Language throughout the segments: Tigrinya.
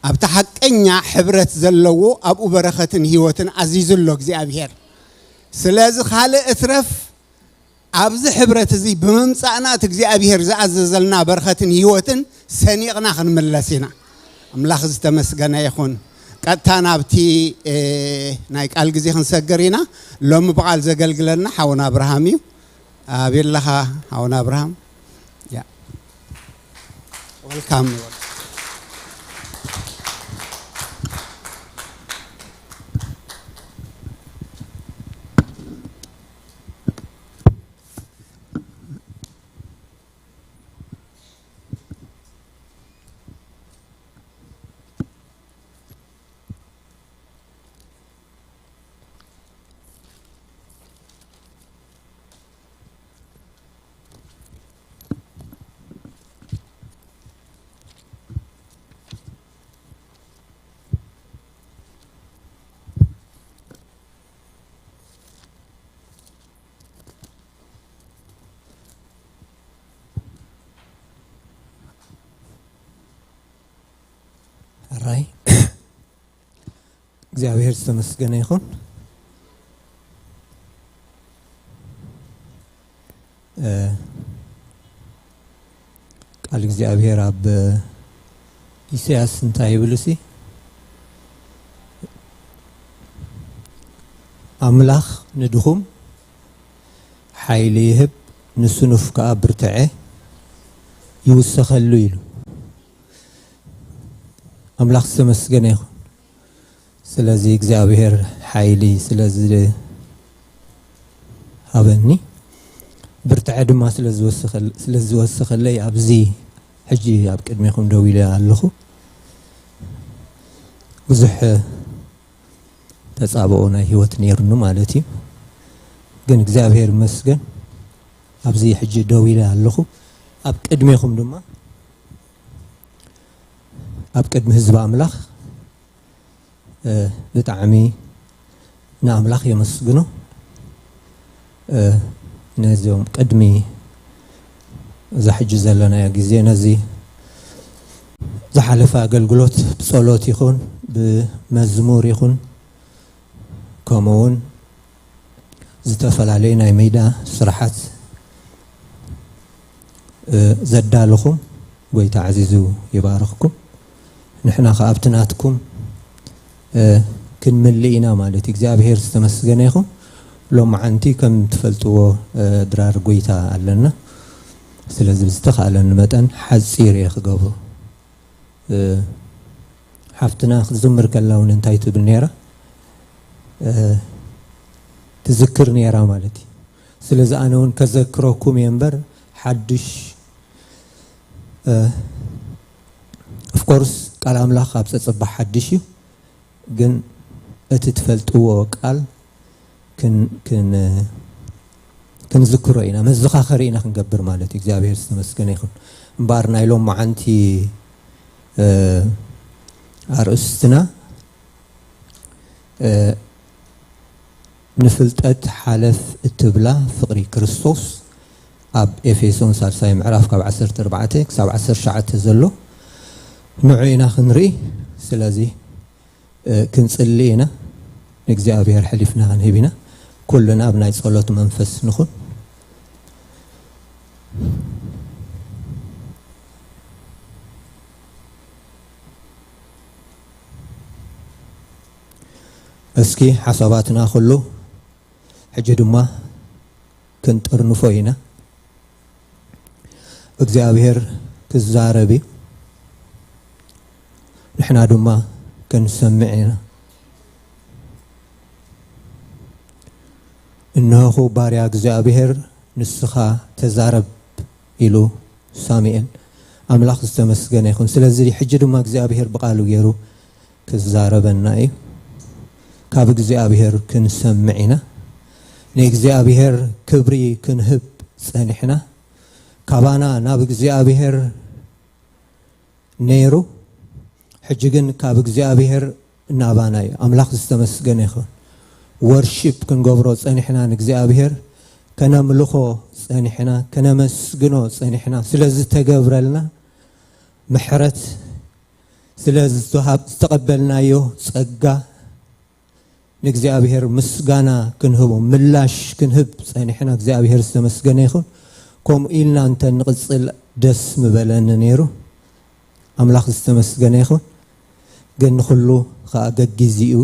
ኣብቲ ሓቀኛ ሕብረት ዘለዎ ኣብኡ በረኸትን ህይወትን ኣዚዙ ኣሎ እግዚኣብሔር። ስለዚ ካልእ እትረፍ ኣብዚ ሕብረት እዚ ብምምጻእና እቲ እግዚኣብሔር ዝኣዘዘልና በረኸትን ህይወትን ሰኒቕና ክንምለስ ኢና። ኣምላኽ ዝተመስገነ ይኹን። ቀጥታ ናብቲ ናይ ቃል ግዜ ክንሰግር ኢና። ሎሚ ብቓል ዘገልግለና ሓውና ኣብርሃም እዩ። ኣቤለኻ ሓውና ኣብርሃም? ያ፣ ወልካም። ሕራይ እግዚኣብሔር ዝተመስገነ ይኹን። እ፣ ቃል እግዚኣብሔር ኣብ ኢሳያስ እንታይ ይብል? እሲ ኣምላኽ ንድኹም ሓይሊ ይህብ፣ ንስኑፍ ከኣ ብርትዐ ይውሰኸሉ ኢሉ። ኣምላኽ ዝተመስገነ ይኹን። ስለዚ እግዚኣብሔር ሓይሊ ስለዚ ሃበኒ፣ ብርትዐ ድማ ስለ ዝወሰኸል-፣ ስለ ዝወሰኸለይ ኣብዚ ሕጂ ኣብ ቅድሜኹም ደው ኢለ ኣለኹ። ብዙሕ ተጻብኦ ናይ ህይወት ነይሩኒ ማለት እዩ። ግን እግዚኣብሔር ይመስገን ኣብዚ ሕጂ ደው ኢለ ኣለኹ። ኣብ ቅድሜኹም ድማ ኣብ ቅድሚ ህዝቢ ኣምላኽ፣ እ፣ ብጣዕሚ ንኣምላኽ የመስግኖ። እ፣ ነዚኦም ቅድሚ እዛ ሕጂ ዘለናዮ ግዜ፣ ነዚ ዝሓለፈ ኣገልግሎት ብጸሎት ይኹን ብመዝሙር ይኹን ከምኡ እውን ዝተፈላለዩ ናይ ሜዳ ስራሓት፣ እ፣ ዘዳለኹም ጎይታ ዓዚዙ ይባርኽኩም። ንሕና ኸኣ ኣብቲ ናትኩም፣ እ፣ ክንምልእ ኢና ማለት እዩ። እግዚኣብሔር ዝተመስገነ ይኹን። ሎማዓንቲ ከም ትፈልጥዎ፣ እ፣ ድራር ጎይታ ኣለና። ስለዚ ብዝተኻእለኒ መጠን ሓጺር እየ ክገብሮ። እ፣ ሓፍትና ክትዝምር ከላ እውን እንታይ ትብል ነይራ? እ፣ ትዝክር ነይራ ማለት እዩ። ስለዚ ኣነ እውን ከዘክረኩም እየ እምበር ሓድሽ፣ እ፣ ኦፍኮርስ ቃል ኣምላኽ ኣብ ጸጸባ ሓድሽ እዩ። ግን እቲ ትፈልጥዎ ቃል ክን-፣ ክን-፣ ክንዝክሮ ኢና፣ መዘኻኸሪ ኢና ክንገብር ማለት እዩ። እግዚኣብሔር ዝተመስገነ ይኹን። እምበኣር ናይ ሎማዓንቲ፣ እ፣ ኣርእስትና፣ እ፣ ንፍልጠት ሓለፍ እትብላ ፍቕሪ ክርስቶስ ኣብ ኤፌሶን ሳልሳይ ምዕራፍ ካብ ዓሰርተ ኣርባዕተ ክሳብ ዓሰርተ ትሽዓተ ዘሎ ንዑ ኢና ክንርኢ። ስለዚ እ፣ ክንጽሊ ኢና። ንእግዚኣብሔር ሕሊፍና ክንህብ ኢና። ኩልና ኣብ ናይ ጸሎት መንፈስ ንኹን። እስኪ ሓሳባትና ኩሉ ሕጂ ድማ ክንጥርንፎ ኢና። እግዚኣብሔር ክዛረብ እዩ፣ ንሕና ድማ ክንሰምዕ ኢና። እነሆኹ ባርያ እግዚኣብሔር፣ ንስኻ ተዛረብ ኢሉ ሳሙኤል። ኣምላኽ ዝተመስገነ ይኹን። ስለዚ ሕጂ ድማ እግዚኣብሔር ብቓሉ ገይሩ ክዛረበና እዩ። ካብ እግዚኣብሔር ክንሰምዕ ኢና። ንእግዚኣብሔር ክብሪ ክንህብ ጸኒሕና። ካባና ናብ እግዚኣብሔር ነይሩ፣ ሕጂ ግን ካብ እግዚኣብሔር ናባና እዩ። ኣምላኽ ዝተመስገነ ይኹን። ወርሺፕ ክንገብሮ ጸኒሕና፣ ንእግዚኣብሔር ከነምልኾ ጸኒሕና፣ ከነመስግኖ ጸኒሕና። ስለ ዝተገብረልና ምሕረት፣ ስለ ዝተሃብ-፣ ዝተቐበልናዮ ጸጋ ንእግዚኣብሔር ምስጋና ክንህቦ፣ ምላሽ ክንህብ ጸኒሕና፣ እግዚኣብሔር ዝተመስገነ ይኹን። ከምኡ ኢልና እንተ ንቕጽል ደስ ምበለኒ ነይሩ። ኣምላኽ ዝተመስገነ ይኹን። ግን ንኹሉ ኸኣ ገጊዚኡ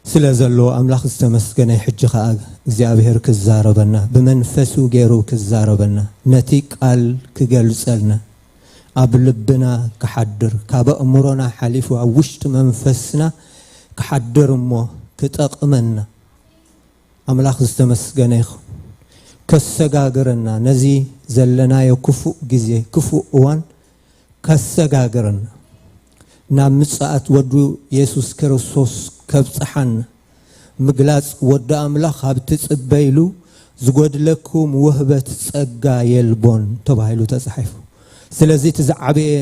ስለ ዘለዎ ኣምላኽ ዝተመስገነ። ሕጂ ኸኣ እግዚኣብሔር ክዛረበና፣ ብመንፈሱ ገይሩ ክዛረበና፣ ነቲ ቃል ክገልጸልና፣ ኣብ ልብና ክሓድር፣ ካብ ኣእምሮና ሓሊፉ ኣብ ውሽጢ መንፈስና ክሓድር እሞ ክጠቕመና ኣምላኽ ዝተመስገነ ይኹን። ከሰጋግረና፣ ነዚ ዘለናዮ ክፉእ ግዜ፣ ክፉእ እዋን ከሰጋግረና፣ ናብ ምጽኣት ወዱ የሱስ ክርስቶስ ከብጽሓና፣ ምግላጽ ወዲ ኣምላኽ ኣብ ትጽበይሉ ዝጎድለኩም ውህበት ጸጋ የልቦን ተባሂሉ ተጻሒፉ። ስለዚ እቲ ዝዓበየ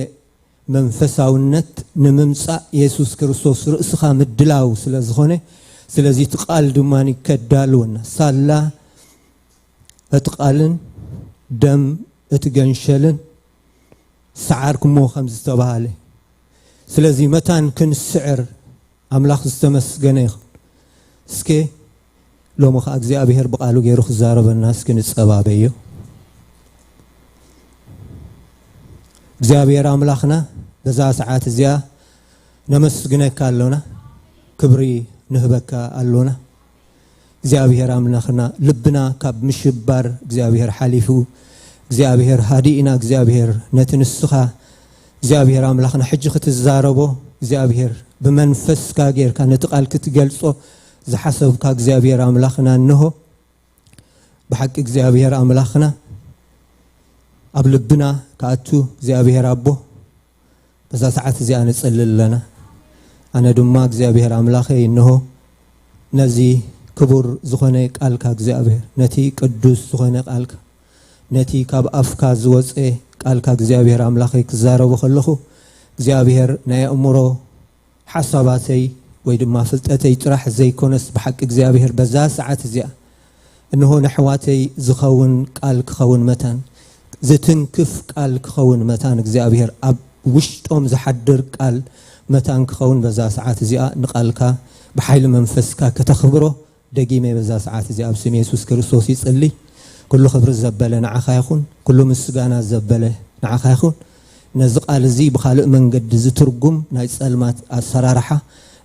መንፈሳውነት ንምምጻእ የሱስ ክርስቶስ ርእስኻ ምድላው ስለ ዝኾነ፣ ስለዚ እቲ ቃል ድማ ከዳልወና፣ ሳላ እቲ ቃልን ደም እቲ ገንሸልን ሰዓርኩሞ ከም ዝተባህለ፣ ስለዚ መታን ክንስዕር ኣምላኽ ዝተመስገነ ይኹን። እስከ ሎሚ ኸኣ እግዚኣብሔር ብቓሉ ገይሩ ክዛረበና እስኪ ንጸባበዮ። እግዚኣብሔር ኣምላኽና፣ በዛ ሰዓት እዚኣ ነመስግነካ ኣሎና፣ ክብሪ ንህበካ ኣሎና። እግዚኣብሔር ኣምላኽና፣ ልብና ካብ ምሽባር እግዚኣብሔር ሓሊፉ፣ እግዚኣብሔር ሃዲእና፣ እግዚኣብሔር ነቲ ንስኻ እግዚኣብሔር ኣምላኽና ሕጂ ክትዛረቦ፣ እግዚኣብሔር ብመንፈስካ ጌርካ ነቲ ቃል ክትገልጾ ዝሓሰብካ እግዚኣብሔር ኣምላኽና እንሆ። ብሓቂ እግዚኣብሔር ኣምላኽና ኣብ ልብና ክኣቱ እግዚኣብሔር ኣቦ፣ በዛ ሰዓት እዚኣ ንጽሊ ኣለና። ኣነ ድማ እግዚኣብሔር ኣምላኸይ እንሆ ነዚ ክቡር ዝኾነ ቃልካ እግዚኣብሔር፣ ነቲ ቅዱስ ዝኾነ ቃልካ፣ ነቲ ካብ ኣፍካ ዝወጸ ቃልካ እግዚኣብሔር ኣምላኸይ ክዛረቦ ከለኹ፣ እግዚኣብሔር ናይ ኣእምሮ ሓሳባተይ ወይ ድማ ፍልጠተይ ጥራሕ ዘይኮነስ ብሓቂ እግዚኣብሔር በዛ ሰዓት እዚኣ እንሆ ነሕዋተይ ዝኸውን ቃል ክኸውን መታን፣ ዝትንክፍ ቃል ክኸውን መታን እግዚኣብሔር ኣብ ውሽጦም ዝሓድር ቃል መታን ክኸውን በዛ ሰዓት እዚኣ ንቃልካ ብሓይሊ መንፈስካ ከተኽብሮ ደጊመ በዛ ሰዓት እዚኣ ኣብ ስም የሱስ ክርስቶስ ይጽሊ። ኩሉ ክብሪ ዘበለ ንዓኻ ይኹን፣ ኩሉ ምስጋና ዘበለ ንዓኻ ይኹን። ነዚ ቃል እዚ ብኻልእ መንገዲ ዝትርጉም ናይ ጸልማት ኣሰራርሓ፣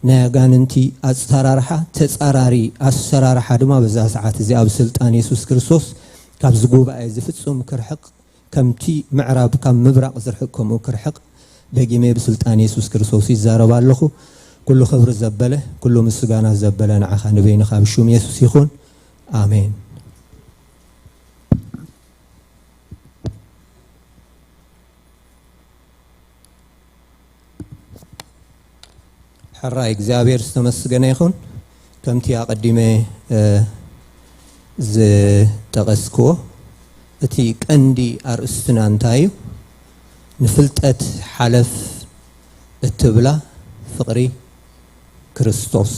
ናይ ኣጋንንቲ ኣሰራርሓ፣ ተጻራሪ ኣሰራርሓ ድማ በዛ ሰዓት እዚ ኣብ ስልጣን የሱስ ክርስቶስ ካብዚ ጉባኤ እዚ ፍጹም ክርሕቕ፣ ከምቲ ምዕራብ ካብ ምብራቕ ዝርሕቕ ከምኡ ክርሕቕ ደጊመ ብስልጣን የሱስ ክርስቶስ ይዛረብ ኣለኹ። ኩሉ ክብሪ ዘበለ፣ ኩሉ ምስጋና ዘበለ ንዓኻ ንበይንኻ ብሹም የሱስ ይኹን። ኣሜን። ሕራይ እግዚኣብሔር ዝተመስገነ ይኹን። ከምቲ ኣቐዲመ፣ እ፣ ዝጠቐስክዎ፣ እቲ ቀንዲ ኣርእስትና እንታይ እዩ? ንፍልጠት ሓለፍ እትብላ ፍቕሪ ክርስቶስ።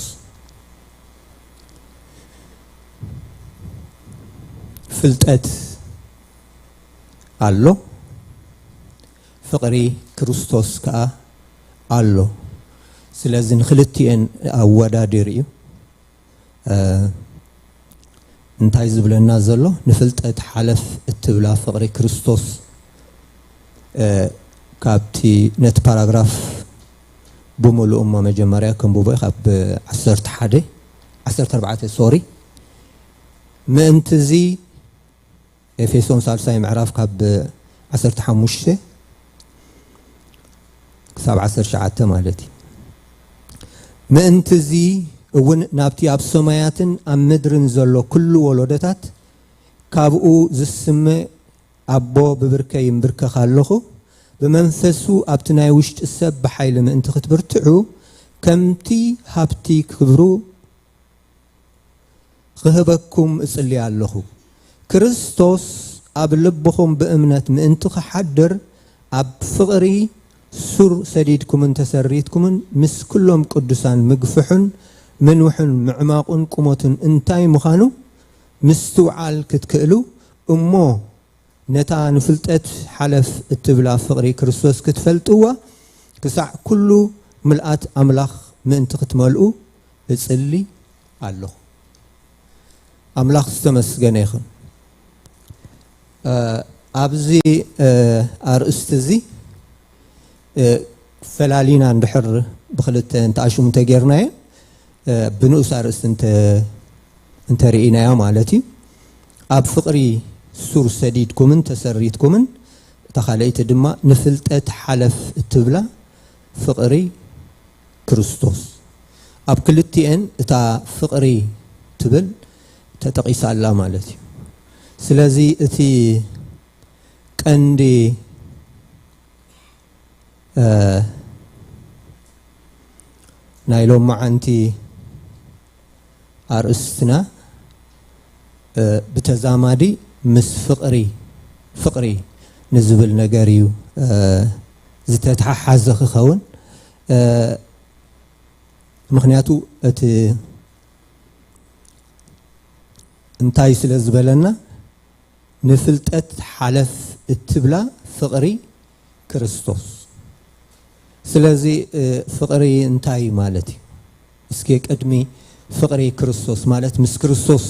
ፍልጠት ኣሎ፣ ፍቕሪ ክርስቶስ ከኣ ኣሎ። ስለዚ ንኽልቲኤን ኣወዳዲሩ እዩ። እ፣ እንታይ ዝብለና ዘሎ? ንፍልጠት ሓለፍ እትብላ ፍቕሪ ክርስቶስ፣ እ፣ ካብቲ ነቲ ፓራግራፍ ብምሉእ እሞ መጀመርያ ከንብቦ እየ፣ ካብ ዓሰርተ ሓደ፣ ዓሰርተ ኣርባዕተ፣ ሶሪ። ምእንትዚ ኤፌሶን ሳልሳይ ምዕራፍ ካብ ዓሰርተ ሓሙሽተ ክሳብ ዓሰርተ ትሽዓተ ማለት እዩ። ምእንትዚ እውን ናብቲ ኣብ ሰማያትን ኣብ ምድርን ዘሎ ኩሉ ወለዶታት ካብኡ ዝስመ ኣቦ ብብርከይ ይንብርከኽ ኣለኹ። ብመንፈሱ ኣብቲ ናይ ውሽጢ ሰብ ብሓይሊ ምእንቲ ክትብርትዑ፣ ከምቲ ሃብቲ ክብሩ ክህበኩም እጽሊ ኣለኹ። ክርስቶስ ኣብ ልብኹም ብእምነት ምእንቲ ክሓድር፣ ኣብ ፍቕሪ ሱር ሰዲድኩምን ተሰሪትኩምን ምስ ኩሎም ቅዱሳን ምግፍሑን ምንውሑን ምዕማቑን ቁመቱን እንታይ ምዃኑ ምስትውዓል ክትክእሉ፣ እሞ ነታ ንፍልጠት ሓለፍ እትብላ ፍቕሪ ክርስቶስ ክትፈልጥዋ፣ ክሳዕ ኩሉ ምልኣት ኣምላኽ ምእንቲ ክትመልኡ እጽሊ ኣለኹ። ኣምላኽ ዝተመስገነ ይኹን። ኣብዚ ኣርእስቲ እዚ ፈላሊና እንድሕር ብክልተ እንተኣሽሙ እንተጌርናዮ፣ ብንኡስ ኣርእስቲ እንተርእናዮ ማለት እዩ። ኣብ ፍቕሪ ሱር ሰዲድኩምን ተሰሪትኩምን፣ እታ ካልኣይቲ ድማ ንፍልጠት ሓለፍ እትብላ ፍቕሪ ክርስቶስ። ኣብ ክልቲኤን እታ ፍቕሪ ትብል ተጠቒሳ ኣላ ማለት እዩ። ስለዚ እቲ ቀንዲ ናይ ሎማዓንቲ ኣርእስትና ብተዛማዲ ምስ ፍቕሪ ፍቕሪ ንዝብል ነገር እዩ ዝተተሓሓዘ ክኸውን። ምክንያቱ እቲ እንታይ ስለ ዝበለና፣ ንፍልጠት ሓለፍ እትብላ ፍቕሪ ክርስቶስ። ስለዚ ፍቕሪ እንታይ ማለት እዩ? እስኪ ቅድሚ ፍቕሪ ክርስቶስ ማለት ምስ ክርስቶስ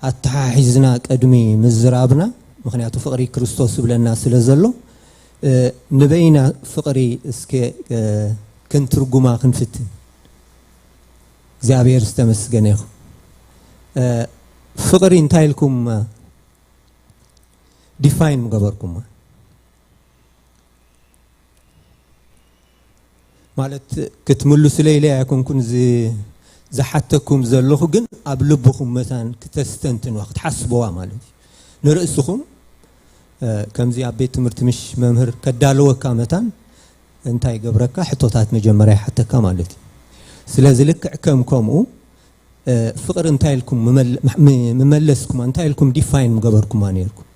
ኣተሓሒዝና ቅድሚ ምዝራብና፣ ምክንያቱ ፍቕሪ ክርስቶስ ዝብለና ስለ ዘሎ፣ ንበይና ፍቕሪ እስኪ ክንትርጉማ ክንፍትን። እግዚኣብሔር ዝተመስገነ ይኹን። ፍቕሪ እንታይ ኢልኩም ዲፋይን ምገበርኩማ? ማለት ክትምልሱለይ ኢለ ኣይኮንኩን ዝሓተኩም ዘለኹ፣ ግን ኣብ ልብኹም መታን ክተስተንትንዋ ክትሓስበዋ ማለት እዩ። ንርእስኹም ከምዚ ኣብ ቤት ትምህርቲ ምሽ መምህር ከዳለወካ መታን እንታይ ገብረካ? ሕቶታት መጀመርያ ይሓተካ ማለት እዩ። ስለዚ ልክዕ ከም ከምኡ ፍቕሪ እንታይ ኢልኩም ምመለስኩማ? እንታይ ኢልኩም ዲፋይን ምገበርኩማ ነርኩም?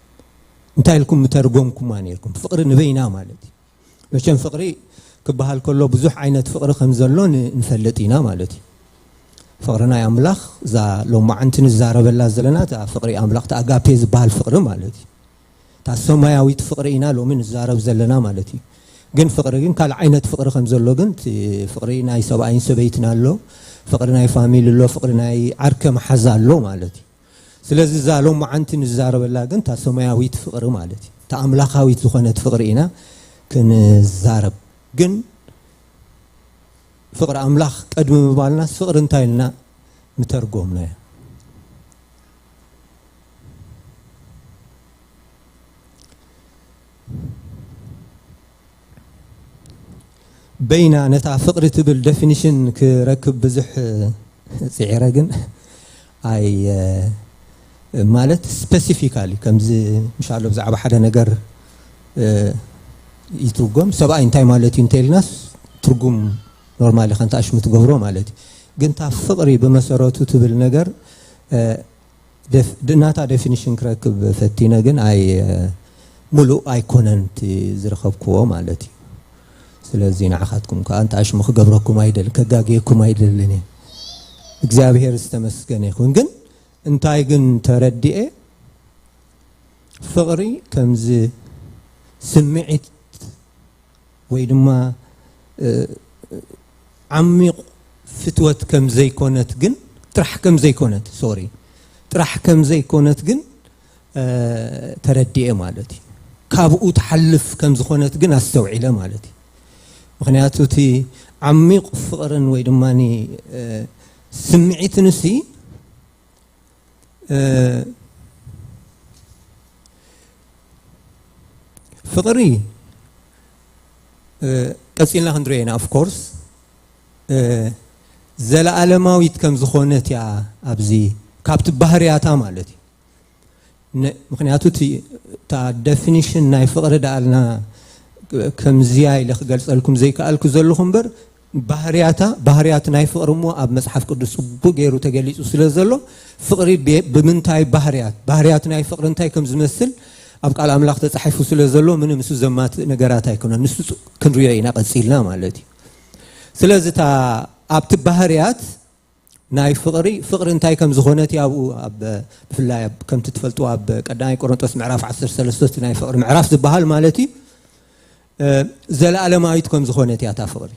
እንታይ ኢልኩም ምተርጎምኩማ ነርኩም? ፍቕሪ ንበይና ማለት እዩ። መቸም ፍቕሪ ክበሃል ከሎ ብዙሕ ዓይነት ፍቕሪ ከም ዘሎ ንፈልጥ ኢና ማለት እዩ። ፍቕሪ ናይ ኣምላኽ፣ እዛ ሎማዓንቲ ንዛረበላ ዘለና እታ ፍቕሪ ኣምላኽ፣ እታ ኣጋፔ ዝበሃል ፍቕሪ ማለት እዩ። እታ ሰማያዊት ፍቕሪ ኢና ሎሚ ንዛረብ ዘለና ማለት እዩ። ግን ፍቕሪ ግን ካልእ ዓይነት ፍቕሪ ከም ዘሎ ግን፣ እቲ ፍቕሪ ናይ ሰብኣይን ሰበይትን ኣሎ፣ ፍቕሪ ናይ ፋሚሊ ኣሎ፣ ፍቕሪ ናይ ዓርከ መሓዛ ኣሎ ማለት እዩ። ስለዚ እዛ ሎማዓንቲ ንዛረበላ ግን እታ ሰማያዊት ፍቕሪ ማለት እዩ። እታ ኣምላኻዊት ዝኾነት ፍቕሪ ኢና ክንዛረብ። ግን ፍቕሪ ኣምላኽ ቀድሚ ምባልናስ ፍቕሪ እንታይ ኢልና ምተርጎምናዮ? በይና ነታ ፍቕሪ ትብል ደፊኒሽን ክረክብ ብዙሕ ጽዒረ፣ ግን ኣይ ማለት ስፐሲፊካሊ ከምዚ ምሻሎ ብዛዕባ ሓደ ነገር ይትርጎም። ሰብኣይ እንታይ ማለት እዩ እንተኢልናስ ትርጉም ኖርማሊ ከንታ ኣሽሙ ትገብሮ ማለት እዩ። ግን እታ ፍቕሪ ብመሰረቱ ትብል ነገር ናታ ደፊኒሽን ክረክብ ፈቲነ፣ ግን ኣይ ሙሉእ ኣይኮነን እቲ ዝረኸብክዎ ማለት እዩ። ስለዚ ንዓኻትኩም ከዓ እንተ ኣሽሙ ክገብረኩም ኣይደልን፣ ከጋግየኩም ኣይደልን እየ። እግዚኣብሔር ዝተመስገነ ይኹን። ግን እንታይ ግን ተረዲኤ፣ ፍቕሪ ከምዚ ስምዒት ወይ ድማ ዓሚቕ ፍትወት ከም ዘይኮነት ግን፣ ጥራሕ ከም ዘይኮነት፣ ሶሪ፣ ጥራሕ ከም ዘይኮነት ግን ተረዲኤ ማለት እዩ። ካብኡ ትሓልፍ ከም ዝኾነት ግን ኣስተውዒለ ማለት እዩ። ምክንያቱ እቲ ዓሚቕ ፍቕርን ወይ ድማ ስምዒትን እሲ ፍቕሪ ቀፂልና ክንድሮ ኢና። ኦፍ ኮርስ ዘለኣለማዊት ከም ዝኾነት እያ ኣብዚ ካብቲ ባህርያታ ማለት እዩ። ምክንያቱ እታ ደፊኒሽን ናይ ፍቕሪ ደኣልና ከምዚያ ኢለ ክገልፀልኩም ዘይከኣልኩ ዘለኹ እምበር፣ ባህርያታ ባህርያት ናይ ፍቕሪ እሞ ኣብ መፅሓፍ ቅዱስ ፅቡቅ ገይሩ ተገሊፁ ስለ ዘሎ፣ ፍቕሪ ብምንታይ ባህርያት ባህርያት ናይ ፍቕሪ እንታይ ከም ዝመስል ኣብ ቃል ኣምላኽ ተፃሒፉ ስለ ዘሎ፣ ምንም እሱ ዘማትእ ነገራት ኣይኮነን። ንሱ ክንሪኦ ኢና ቀፂልና ማለት እዩ። ስለዚ እታ ኣብቲ ባህርያት ናይ ፍቕሪ ፍቕሪ እንታይ ከም ዝኾነት ኣብኡ ብፍላይ ከምቲ ትፈልጥዎ ኣብ ቀዳማይ ቆሮንጦስ ምዕራፍ ዓሰርተ ሰለስተ ናይ ፍቕሪ ምዕራፍ ዝበሃል ማለት እዩ። ዘለኣለማዊት ከም ዝኾነት እያ እታ ፍቕሪ።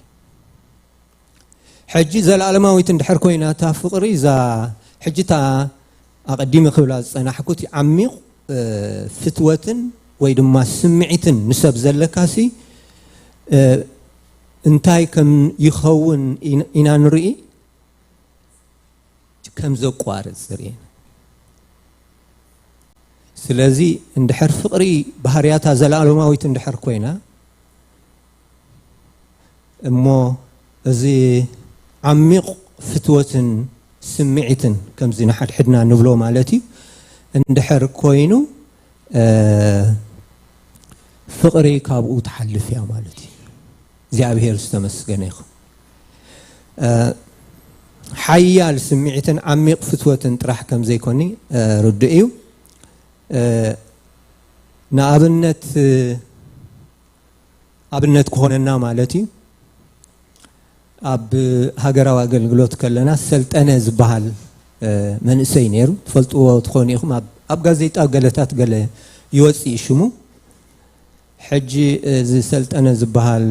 ሕጂ ዘለኣለማዊት እንድሕር ኮይና እታ ፍቕሪ፣ እዛ ሕጂ እታ ኣቐዲመ ክብላ ዝጸናሕኩት ዓሚቕ ፍትወትን ወይ ድማ ስምዒትን ንሰብ ዘለካሲ እንታይ ከም ይኸውን ኢና ንርኢ? ከም ዘቋርጽ ዝርኢ። ስለዚ እንድሕር ፍቕሪ ባህርያታ ዘለኣለማዊት እንድሕር ኮይና፣ እሞ እዚ ዓሚቕ ፍትወትን ስምዒትን ከምዚ ንሓድሕድና ንብሎ ማለት እዩ እንድሕር ኮይኑ፣ ፍቕሪ ካብኡ ትሓልፍ እያ ማለት እዩ። እግዚኣብሔር ዝተመስገነ ይኹን። ሓያል ስምዒትን ዓሚቕ ፍትወትን ጥራሕ ከም ዘይኮኒ ርዱእ እዩ። ንኣብነት ኣብነት ክኾነና ማለት እዩ። ኣብ ሃገራዊ ኣገልግሎት ከለና ሰልጠነ ዝበሃል መንእሰይ ነይሩ። ትፈልጥዎ ትኾኑ ኢኹም። ኣብ ጋዜጣ ገለታት ገለ ይወፅእ ሽሙ። ሕጂ እዚ ሰልጠነ ዝበሃል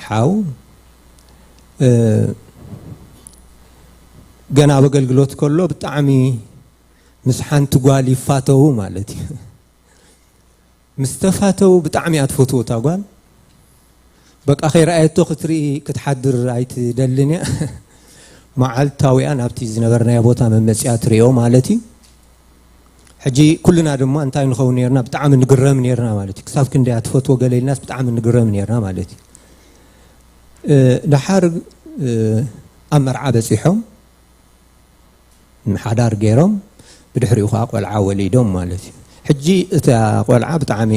ሓው ገና ኣብ ኣገልግሎት ከሎ ብጣዕሚ ምስ ሓንቲ ጓል ይፋተዉ ማለት እዩ። ምስ ተፋተዉ ብጣዕሚ እያ ትፈትዎ እታ ጓል። በቃ ከይረኣየቶ ክትርኢ ክትሓድር ኣይትደልን እያ። መዓልታዊኣ ናብቲ ዝነበርናዮ ቦታ መመፅያ ትሪኦ ማለት እዩ። ሕጂ ኩልና ድማ እንታይ ንኸውን ነርና? ብጣዕሚ ንግረም ነርና ማለት እዩ። ክሳብ ክንደያ ትፈትዎ ገለ ኢልናስ ብጣዕሚ ንግረም ነርና ማለት እዩ። ድሓር ኣብ መርዓ በፂሖም ሓዳር ገይሮም ብድሕሪኡ ከዓ ቆልዓ ወሊዶም ማለት እዩ። ሕጂ እታ ቆልዓ ብጣዕሚ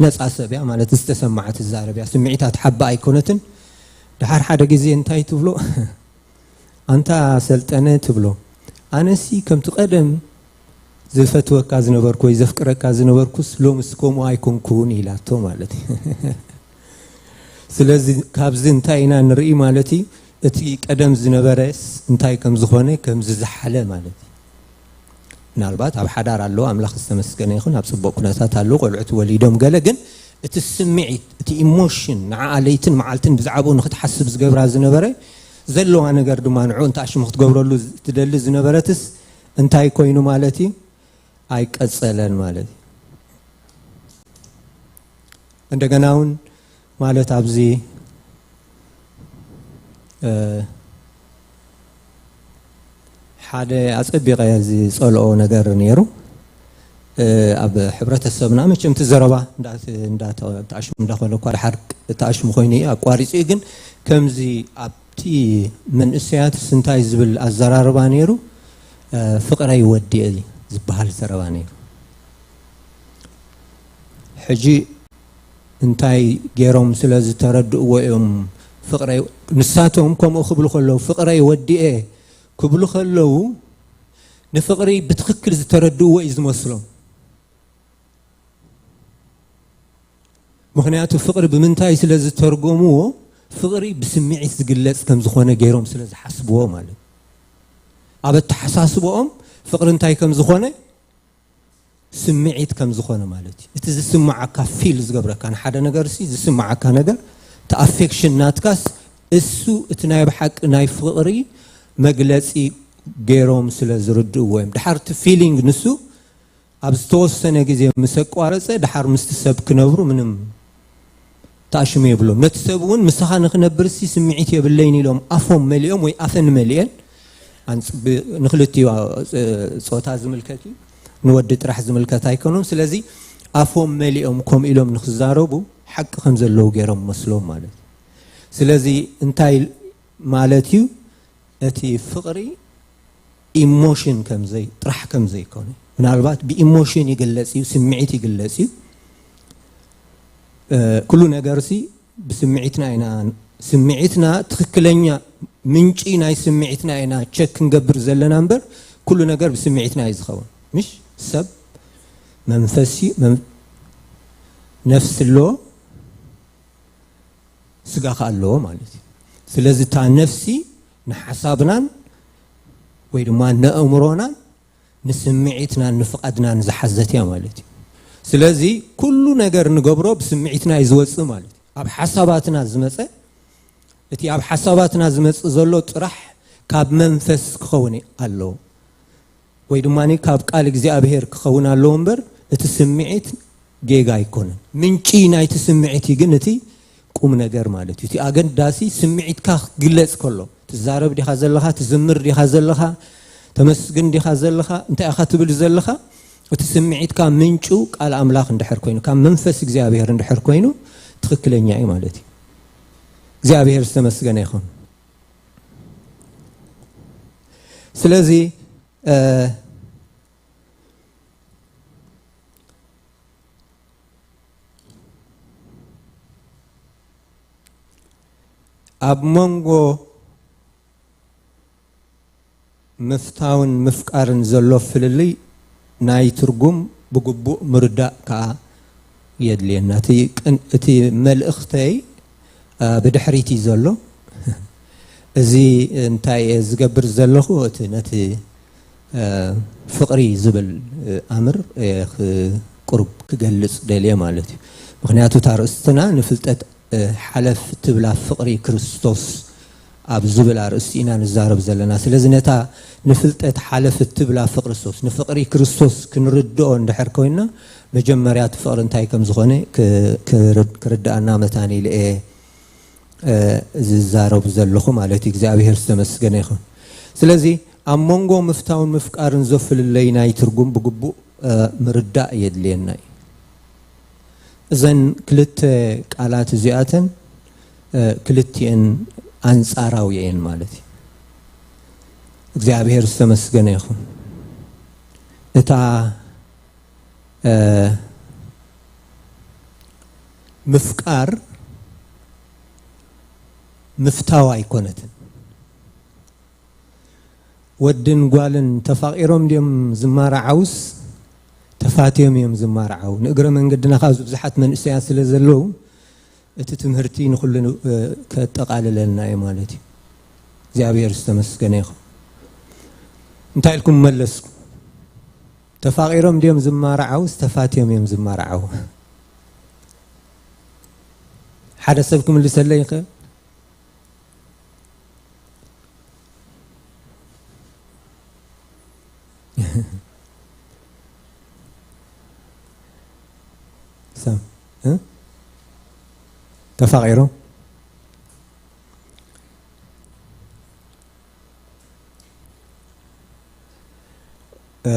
ነፃ ሰብ እያ ማለት ዝተሰማዓ ትዛረብ እያ። ስምዒታ ትሓባ ኣይኮነትን። ድሓር ሓደ ግዜ እንታይ ትብሎ? ኣንታ ሰልጠነ ትብሎ፣ ኣነሲ ከምቲ ቀደም ዝፈትወካ ዝነበርኩ ወይ ዘፍቅረካ ዝነበርኩስ ሎምስ ከምኡ ኣይኮንኩን ኢላቶ ማለት እዩ። ስለዚ ካብዚ እንታይ ኢና ንርኢ ማለት እዩ? እቲ ቀደም ዝነበረስ እንታይ ከም ዝኾነ ከም ዝዝሓለ ማለት እዩ። ምናልባት ኣብ ሓዳር ኣለዉ፣ ኣምላኽ ዝተመስገነ ይኹን፣ ኣብ ጽቡቕ ኩነታት ኣለዉ፣ ቆልዑት ወሊዶም ገለ፣ ግን እቲ ስምዒት፣ እቲ ኢሞሽን፣ ንዓኣ ለይትን መዓልትን ብዛዕባኡ ንኽትሓስብ ዝገብራ ዝነበረ፣ ዘለዋ ነገር ድማ ንዕኡ እንተኣሽሙ ክትገብረሉ ትደሊ ዝነበረትስ እንታይ ኮይኑ ማለት እዩ? ኣይቀጸለን ማለት እዩ። እንደገና እውን ማለት ኣብዚ ሓደ ኣጸቢቐ ዝጸልኦ ነገር ነይሩ። ኣብ ሕብረተሰብና መቸም እቲ ዘረባ እንዳተኣሽሙ እንዳኾነ እኳ ድሓር ተኣሽሙ ኮይኑ እዩ ኣቋሪጹ እዩ። ግን ከምዚ ኣብቲ መንእሰያትስ እንታይ ዝብል ኣዘራርባ ነይሩ? ፍቕረይ ወዲኤ ዝበሃል ዘረባ ነይሩ። ሕጂ እንታይ ገይሮም ስለ ዝተረድእዎ እዮም ፍቕረይ፣ ንሳቶም ከምኡ ክብሉ ከለዉ፣ ፍቕረይ ወዲኤ ክብሉ ከለዉ፣ ንፍቕሪ ብትኽክል ዝተረድእዎ እዩ ዝመስሎም። ምኽንያቱ ፍቕሪ ብምንታይ ስለ ዝተርጎምዎ፣ ፍቕሪ ብስምዒት ዝግለጽ ከም ዝኾነ ገይሮም ስለ ዝሓስብዎ ማለት እዩ። ኣብ ኣተሓሳስብኦም ፍቕሪ እንታይ ከም ዝኾነ፣ ስምዒት ከም ዝኾነ ማለት እዩ። እቲ ዝስምዓካ፣ ፊል ዝገብረካ፣ ንሓደ ነገር ሲ ዝስምዓካ ነገር፣ እቲ ኣፌክሽን ናትካስ እሱ እቲ ናይ ብሓቂ ናይ ፍቕሪ መግለጺ ገይሮም ስለ ዝርድእዎ እዮም። ድሓር እቲ ፊሊንግ ንሱ ኣብ ዝተወሰነ ግዜ ምስ ኣቋረጸ፣ ድሓር ምስቲ ሰብ ክነብሩ ምንም ተኣሽሙ የብሎም። ነቲ ሰብ እውን ምሳኻ ንኽነብር ሲ ስምዒት የብለይን ኢሎም ኣፎም መሊኦም ወይ ኣፈን መሊኤን፣ ኣንጽ-፣ ብ-፣ ንኽልቲኡ ጾታ ዝምልከት እዩ፣ ንወዲ ጥራሕ ዝምልከት ኣይኮኑን። ስለዚ ኣፎም መሊኦም ከምኡ ኢሎም ንኽዛረቡ ሓቂ ከም ዘለዉ ገይሮም መስሎም ማለት እዩ። ስለዚ እንታይ ማለት እዩ? እቲ ፍቕሪ ኢሞሽን ከምዘይ ጥራሕ ከም ዘይኮነ፣ ምናልባት ብኢሞሽን ይግለጽ እዩ፣ ስምዒት ይግለጽ እዩ። ኩሉ ነገርሲ ብስምዒትና ኢና፣ ስምዒትና ትኽክለኛ ምንጪ ናይ ስምዒትና ኢና ቸክ ክንገብር ዘለና እምበር፣ ኩሉ ነገር ብስምዒትና እዩ ዝኸውን። ምሽ ሰብ መንፈሲ መን-፣ ነፍሲ ኣለዎ፣ ስጋ ከኣ ኣለዎ ማለት እዩ። ስለዚ እታ ነፍሲ ንሓሳብናን ወይ ድማ ንኣእምሮናን ንስምዒትናን ንፍቓድናን ዝሓዘት እያ ማለት እዩ። ስለዚ ኩሉ ነገር ንገብሮ ብስምዒትና እዩ ዝወጽእ ማለት እዩ። ኣብ ሓሳባትና ዝመጸ፣ እቲ ኣብ ሓሳባትና ዝመጽእ ዘሎ ጥራሕ ካብ መንፈስ ክኸውን ኣለዎ፣ ወይ ድማ ካብ ቃል እግዚኣብሔር ክኸውን ኣለዎ እምበር፣ እቲ ስምዒት ጌጋ ኣይኮነን። ምንጪ ናይቲ ስምዒት እዩ ግን እቲ ቁም ነገር ማለት እዩ። እቲ ኣገዳሲ ስምዒትካ ክግለጽ ከሎ፣ ትዛረብ ዲኻ ዘለኻ፣ ትዝምር ዲኻ ዘለኻ፣ ተመስግን ዲኻ ዘለኻ፣ እንታይ ኢኻ ትብል ዘለኻ፣ እቲ ስምዒትካ ምንጩ ቃል ኣምላኽ እንድሕር ኮይኑ፣ ካብ መንፈስ እግዚኣብሔር እንድሕር ኮይኑ፣ ትኽክለኛ እዩ ማለት እዩ። እግዚኣብሔር ዝተመስገነ ይኹን። ስለዚ፣ እ፣ ኣብ መንጎ ምፍታውን ምፍቃርን ዘሎ ፍልልይ ናይ ትርጉም ብግቡእ ምርዳእ ከኣ የድልየና። እቲ ቅን-፣ እቲ መልእኽተይ፣ እ፣ ብድሕሪት እዩ ዘሎ። እዚ እንታይ እየ ዝገብር ዘለኹ? እቲ ነቲ፣ እ፣ ፍቕሪ ዝብል፣ እ፣ ኣምር፣ እ፣ ክ-፣ ቁሩብ ክገልጽ ደልየ ማለት እዩ። ምኽንያቱ እታ ኣርእስትና ንፍልጠት፣ እ፣ ሓለፍ ትብላ ፍቕሪ ክርስቶስ ኣብ ዝብል ኣርእስቲ ኢና ንዛረብ ዘለና። ስለዚ ነታ ንፍልጠት ሓለፍ ትብላ ፍቕሪ ክርስቶስ፣ ንፍቕሪ ክርስቶስ ክንርድኦ እንድሕር ኮይንና፣ መጀመርያ እቲ ፍቕሪ እንታይ ከም ዝኾነ ክ-፣ ክር-፣ ክርድኣና መታን ኢለ እየ፣ እ፣ ዝዛረብ ዘለኹ ማለት እዩ። እግዚኣብሔር ዝተመስገነ ይኹን። ስለዚ ኣብ መንጎ ምፍታውን ምፍቃርን ዘፍልለይ ናይ ትርጉም ብግቡእ፣ እ፣ ምርዳእ የድልየና እዩ። እዘን ክልተ ቃላት እዚኣተን፣ እ፣ ክልቲኤን ኣንጻራዊ እየን ማለት እዩ። እግዚኣብሔር ዝተመስገነ ይኹን። እታ፣ እ፣ ምፍቃር ምፍታው ኣይኮነትን። ወድን ጓልን ተፋቒሮም ድዮም ዝማራዓውስ ተፋትዮም እዮም ዝማራዓው? ንእግረ መንገድና ካብ ብዙሓት መንእሰያት ስለ ዘለዉ እቲ ትምህርቲ ንኹሉ፣ እ፣ ከጠቓልለልና እዩ ማለት እዩ። እግዚኣብሔር ዝተመስገነ ይኹን። እንታይ ኢልኩም መለስኩም? ተፋቒሮም ድዮም ዝማራዓውስ ተፋትዮም እዮም ዝማራዓው? ሓደ ሰብ ክምልሰለይ ይኽእል? ሰብ፣ እ? ተፋቒሮም? እ፣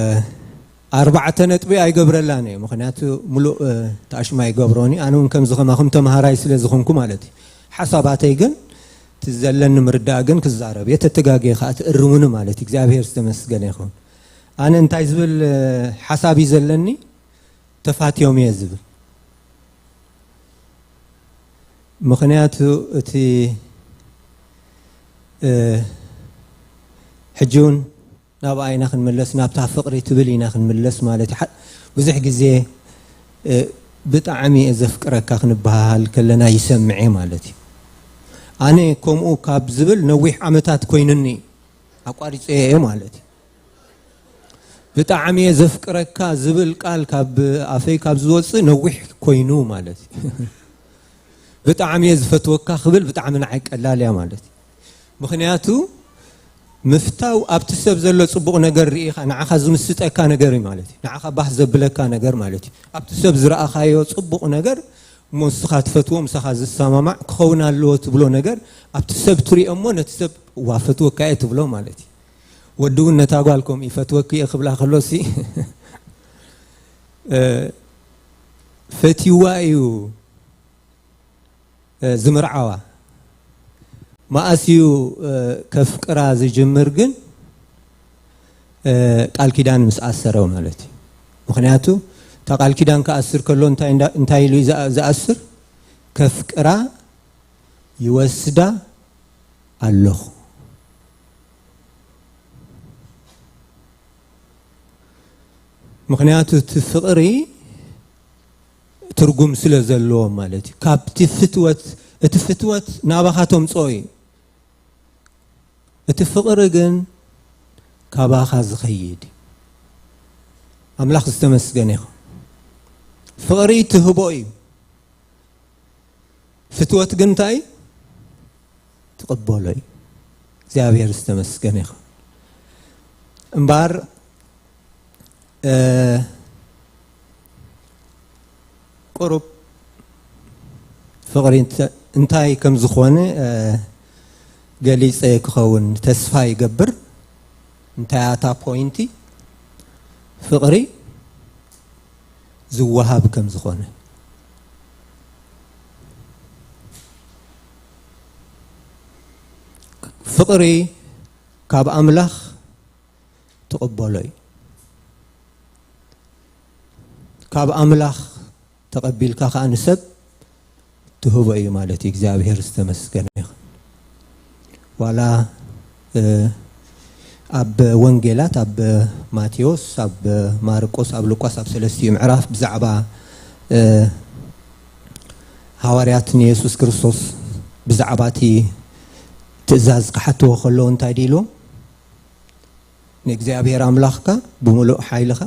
ኣርባዕተ ነጥቢ ኣይገብረላን እየ፣ ምኽንያቱ ምሉእ፣ እ፣ ተኣሽማ ይገብሮኒ። ኣነ እውን ከምዚ ከማኹም ተምሃራይ ስለ ዝኾንኩ ማለት እዩ። ሓሳባተይ ግን፣ እቲ ዘለኒ ምርዳእ ግን ክዛረብ እየ፣ ተተጋግየ ከዓ ትእርሙኒ ማለት እዩ። እግዚኣብሔር ዝተመስገነ ይኹን። ኣነ እንታይ ዝብል፣ እ፣ ሓሳብ እዩ ዘለኒ? ተፋትዮም እየ ዝብል። ምኽንያቱ እቲ፣ እ፣ ሕጂ እውን ናብኣ ኢና ክንምለስ፣ ናብታ ፍቕሪ ትብል ኢና ክንምለስ ማለት እዩ። ሓ-፣ ብዙሕ ግዜ፣ እ፣ ብጣዕሚ እየ ዘፍቅረካ ክንበሃሃል ከለና ይሰምዕ እየ ማለት እዩ። ኣነ ከምኡ ካብ ዝብል ነዊሕ ዓመታት ኮይኑኒ፣ ኣቋሪጸ እየ ማለት እዩ። ብጣዕሚ እየ ዘፍቅረካ ዝብል ቃል ካብ ኣፈይ ካብ ዝወጽእ ነዊሕ ኮይኑ ማለት እዩ። ብጣዕሚ እየ ዝፈትወካ ክብል ብጣዕሚ ንዓይ ቀላል እያ ማለት እዩ። ምኽንያቱ ምፍታው ኣብቲ ሰብ ዘሎ ጽቡቕ ነገር ርኢኻ ንዓኻ ዝምስጠካ ነገር እዩ ማለት እዩ። ንዓኻ ባህ ዘብለካ ነገር ማለት እዩ። ኣብቲ ሰብ ዝረኣኻዮ ጽቡቕ ነገር እሞ ንስኻ ትፈትዎ፣ ምሳኻ ዝሰማማዕ ክኸውን ኣለዎ ትብሎ ነገር ኣብቲ ሰብ ትሪኦ እሞ ነቲ ሰብ ዋ ፈትወካ እየ ትብሎ ማለት እዩ። ወዲ እውን ነታ ጓል ከምኡ ይፈትወኪ እየ ክብላ ከሎሲ፣ እ፣ ፈትይዋ እዩ፣ እ፣ ዝምርዓዋ። መኣስ እዩ፣ እ፣ ከፍቅራ ዝጅምር ግን፣ እ፣ ቃል ኪዳን ምስ ኣሰረ ማለት እዩ። ምኽንያቱ እታ ቃል ኪዳን ክኣስር ከሎ እንታይ እንዳ-፣ እንታይ ኢሉ እዩ ዝኣ-፣ ዝኣስር? ከፍቅራ ይወስዳ ኣለኹ። ምኽንያቱ እቲ ፍቕሪ ትርጉም ስለ ዘለዎ ማለት እዩ። ካብቲ ፍትወት፣ እቲ ፍትወት ናባኻ ተምጽኦ እዩ። እቲ ፍቕሪ ግን ካባኻ ዝኸይድ እዩ። ኣምላኽ ዝተመስገነ ይኹን። ፍቕሪ ትህቦ እዩ። ፍትወት ግን እንታይ እዩ? ትቕበሎ እዩ። እግዚኣብሔር ዝተመስገነ ይኹን። እምበኣር፣ እ፣ ቁሩብ ፍቕሪ እንተ-፣ እንታይ ከም ዝኾነ፣ እ፣ ገሊጸ ክኸውን ተስፋ ይገብር። እንታይ እያ እታ ፖይንቲ? ፍቕሪ ዝወሃብ ከም ዝኾነ። ፍቕሪ ካብ ኣምላኽ ትቕበሎ እዩ። ካብ ኣምላኽ ተቐቢልካ ኸኣ ንሰብ ትህቦ እዩ ማለት እዩ። እግዚኣብሔር ዝተመስገነ ይኹን። ዋላ፣ እ፣ ኣብ ወንጌላት፣ ኣብ ማቴዎስ፣ ኣብ ማርቆስ፣ ኣብ ሉቃስ፣ ኣብ ሰለስቲኡ ምዕራፍ ብዛዕባ፣ እ፣ ሃዋርያት ንየሱስ ክርስቶስ ብዛዕባ እቲ ትእዛዝ ክሓትዎ ከለዉ እንታይ ድዩ ኢልዎም? ንእግዚኣብሔር ኣምላኽካ ብምሉእ ሓይልኻ፣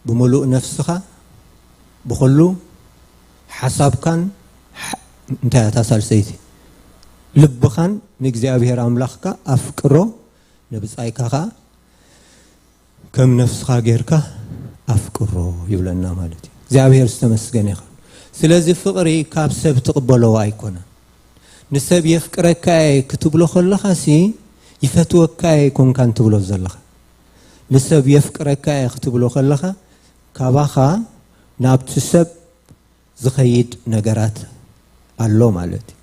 ብምሉእ ነፍስኻ፣ ብኹሉ ሓሳብካን፣ ሓ-፣ እንታይ እያ እታ ሳልሰይቲ? ልብኻን ንእግዚኣብሔር ኣምላኽካ ኣፍቅሮ፣ ንብጻይካ ኸኣ ከም ነፍስኻ ጌርካ ኣፍቅሮ ይብለና ማለት እዩ። እግዚኣብሔር ዝተመስገነ ይኹን። ስለዚ ፍቕሪ ካብ ሰብ ትቕበለዎ ኣይኮነን። ንሰብ የፍቅረካ እየ ክትብሎ ከለኻሲ ይፈትወካ እየ ኣይኮንካን ትብሎ ዘለኻ። ንሰብ የፍቅረካ እየ ክትብሎ ከለኻ ካባኻ ናብቲ ሰብ ዝኸይድ ነገራት ኣሎ ማለት እዩ።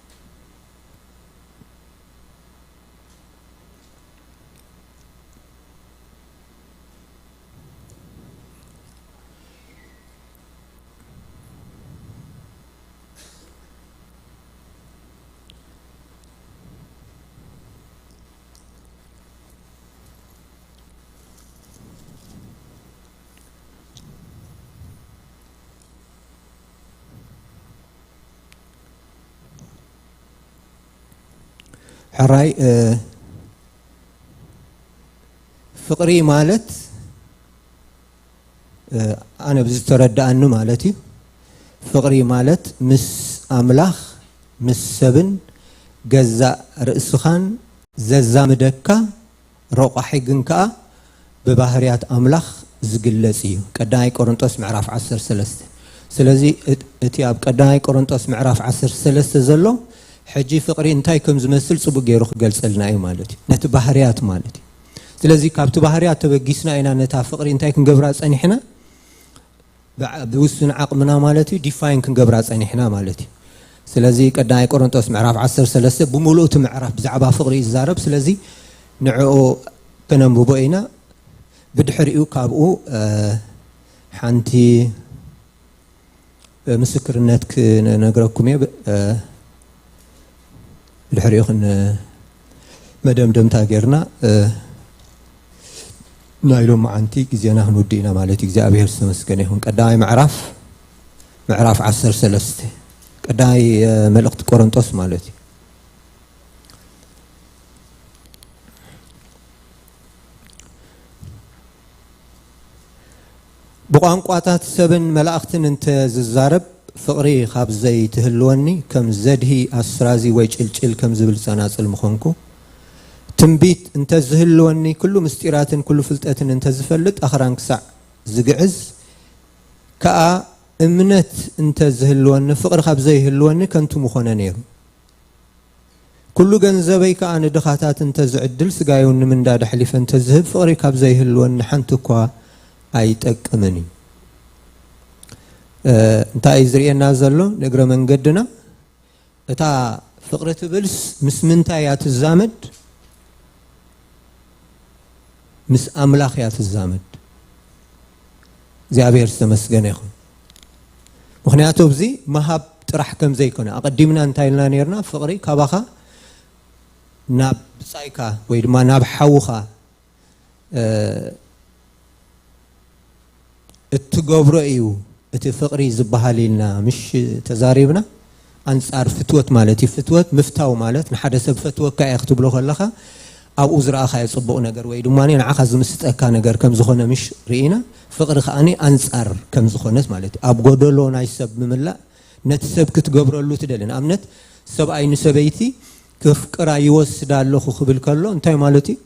ሕራይ፣ እ፣ ፍቕሪ ማለት፣ እ፣ ኣነ ብዝተረድኣኒ ማለት እዩ። ፍቕሪ ማለት ምስ ኣምላኽ፣ ምስ ሰብን ገዛእ ርእስኻን ዘዛምደካ ረቋሒ ግን ከኣ ብባህርያት ኣምላኽ ዝግለጽ እዩ። ቀዳማይ ቆሮንጦስ ምዕራፍ ዓሰርተ ሰለስተ። ስለዚ እት-፣ እቲ ኣብ ቀዳማይ ቆሮንጦስ ምዕራፍ ዓሰርተ ሰለስተ ዘሎ ሕጂ ፍቕሪ እንታይ ከም ዝመስል ጽቡቕ ገይሩ ክገልጸልና እዩ ማለት እዩ። ነቲ ባህርያት ማለት እዩ። ስለዚ ካብቲ ባህርያት ተበጊስና ኢና ነታ ፍቕሪ እንታይ ክንገብራ ጸኒሕና? ብዓ-፣ ብውሱን ዓቕምና ማለት እዩ፣ ዲፋይን ክንገብራ ጸኒሕና ማለት እዩ። ስለዚ ቀዳማይ ቆሮንጦስ ምዕራፍ ዓሰርተ ሰለስተ ብምሉእ እቲ ምዕራፍ ብዛዕባ ፍቕሪ እዩ ዝዛረብ። ስለዚ ንዕኡ ከነንብቦ ኢና። ብድሕሪኡ ካብኡ፣ እ፣ ሓንቲ፣ እ፣ ምስክርነት ክነግረኩም እየ። ብ-፣ እ፣ ብድሕሪኡ ክን-፣ መደምደምታ ጌርና፣ እ፣ ናይ ሎማዓንቲ ግዜና ክንውድእ ኢና ማለት እዩ። እግዚኣብሔር ዝተመስገነ ይኹን። ቀዳማይ ምዕራፍ፣ ምዕራፍ ዓሰርተ ሰለስተ፣ ቀዳማይ፣ እ፣ መልእኽቲ ቆሮንጦስ ማለት እዩ። ብቋንቋታት ሰብን መላእኽትን እንተ ዝዛረብ፣ ፍቕሪ ካብ ዘይትህልወኒ፣ ከም ዘድሂ ኣስራዚ ወይ ጭልጭል ከም ዝብል ጸናጽል ምኾንኩ። ትንቢት እንተ ዝህልወኒ፣ ኩሉ ምስጢራትን ኩሉ ፍልጠትን እንተ ዝፈልጥ፣ ኣኽራን ክሳዕ ዝግዕዝ ከኣ እምነት እንተ ዝህልወኒ፣ ፍቕሪ ካብ ዘይህልወኒ ከንቱ ምኾነ ነይሩ። ኩሉ ገንዘበይ ከኣ ንድኻታት እንተ ዝዕድል፣ ስጋይ እውን ንምንዳድ ኣሕሊፈ እንተ ዝህብ፣ ፍቕሪ ካብ ዘይህልወኒ ሓንቲ እኳ ኣይጠቅምን እዩ። እ፣ እንታይ እዩ ዝርእየና ዘሎ? ንእግረ መንገድና፣ እታ ፍቕሪ ትብልስ ምስ ምንታይ እያ ትዛመድ? ምስ ኣምላኽ እያ ትዛመድ። እግዚኣብሔር ዝተመስገነ ይኹን። ምኽንያቱ ኣብዚ ምሃብ ጥራሕ ከም ዘይኮነ፣ ኣቐዲምና እንታይ ኢልና ነይርና? ፍቕሪ ካባኻ ናብ ብጻይካ ወይ ድማ ናብ ሓውኻ፣ እ፣ እትገብሮ እዩ እቲ ፍቕሪ ዝበሃል ኢልና ምሽ ተዛሪብና? ኣንጻር ፍትወት ማለት እዩ። ፍትወት ምፍታው ማለት ንሓደ ሰብ ፈትወካ እየ ክትብሎ ከለኻ ኣብኡ ዝረኣኻዮ ጽቡቕ ነገር ወይ ድማ ንዓኻ ዝምስጠካ ነገር ከም ዝኾነ ምሽ ርኢና፣ ፍቕሪ ከኣ ኣንጻር ከም ዝኾነት ማለት እዩ። ኣብ ጎደሎ ናይ ሰብ ምምላእ፣ ነቲ ሰብ ክትገብረሉ ትደሊ። ንኣብነት፣ ሰብኣይ ንሰበይቲ ከፍቅራ ይወስድ ኣለኹ ክብል ከሎ እንታይ ማለት እዩ?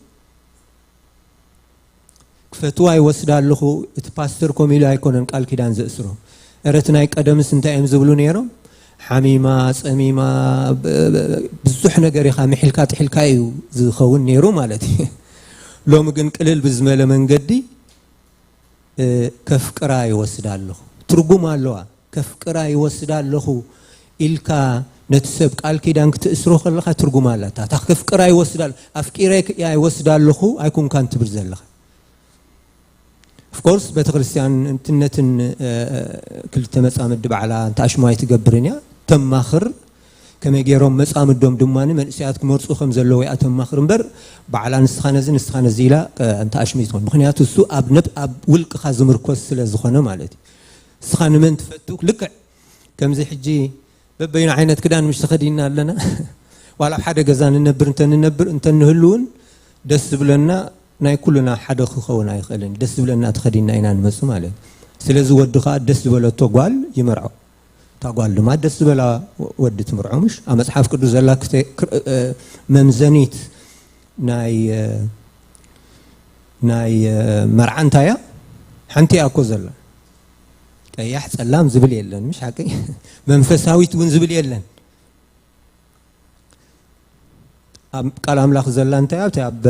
ክፈትዋ ይወስድ ኣለኹ። እቲ ፓስተር ኮም ኢሉ ኣይኮነን ቃል ኪዳን ዘእስሮ። እረ እቲ ናይ ቀደምስ እንታይ እዮም ዝብሉ ነይሮም? ሓሚማ፣ ጸሚማ፣ ብ-፣ ብ-፣ ብዙሕ ነገር ኢኻ ምሒልካ ጥሒልካ እዩ ዝኸውን ነይሩ ማለት እዩ። ሎሚ ግን ቅልል ብዝመለ መንገዲ፣ እ፣ ከፍቅራ ይወስድ ኣለኹ። ትርጉም ኣለዋ። ከፍቅራ ይወስድ ኣለኹ ኢልካ ነቲ ሰብ ቃል ኪዳን ክትእስሮ ከለኻ ትርጉም ኣለታ። እታ ከፍቅራ ይወስድ ኣለ-፣ ኣፍቂረ ክ-፣ ይወስድ ኣለኹ ኣይኮንካን ትብል ዘለኻ። ኦፍኮርስ ቤተክርስትያን እንትነትን፣ እ፣ ክልተ መጻምዲ ባዕላ እንተ ኣሽማይ ትገብርን እያ፣ ተማኽር። ከመይ ገይሮም መጻምዶም ድማ መንእሰያት ክመርጹ ከም ዘለዎ እያ ተማኽር እምበር፣ ባዕላ ንስኻ ነዚ ንስኻ ነዚ ኢላ፣ እ፣ እንተ ኣሽሚ ትኾን። ምኽንያቱ እሱ ኣብ ነብ-፣ ኣብ ውልቅኻ ዝምርኮስ ስለ ዝኾነ ማለት እዩ። ንስኻ ንመን ትፈቱ? ልክዕ ከምዚ ሕጂ በበይኑ ዓይነት ክዳን ምሽ ተኸዲንና ኣለና። ዋላ ኣብ ሓደ ገዛ ንነብር እንተ ንነብር፣ እንተ ንህሉ እውን ደስ ዝብለና ናይ ኩልና ሓደ ክኸውን ኣይኽእልን። ደስ ዝብለና ተኸዲንና ኢና ንመጽእ ማለት እዩ። ስለዚ ወዲ ኸኣ ደስ ዝበለቶ ጓል ይመርዖ። እታ ጓል ድማ ደስ ዝበላ ወ-፣ ወዲ ትምርዖ። ምሽ ኣብ መጽሓፍ ቅዱስ ዘላ ክተ-፣ ክር-፣ እ፣ መምዘኒት ናይ፣ እ፣ ናይ፣ እ፣ መርዓ እንታይ እያ? ሓንቲ እያ እኮ ዘላ። ቀያሕ ጸላም ዝብል የለን፣ ምሽ ሓቂ? መንፈሳዊት እውን ዝብል የለን። ኣብ ቃል ኣምላኽ ዘላ እንታይ ኣብቲ ኣብ፣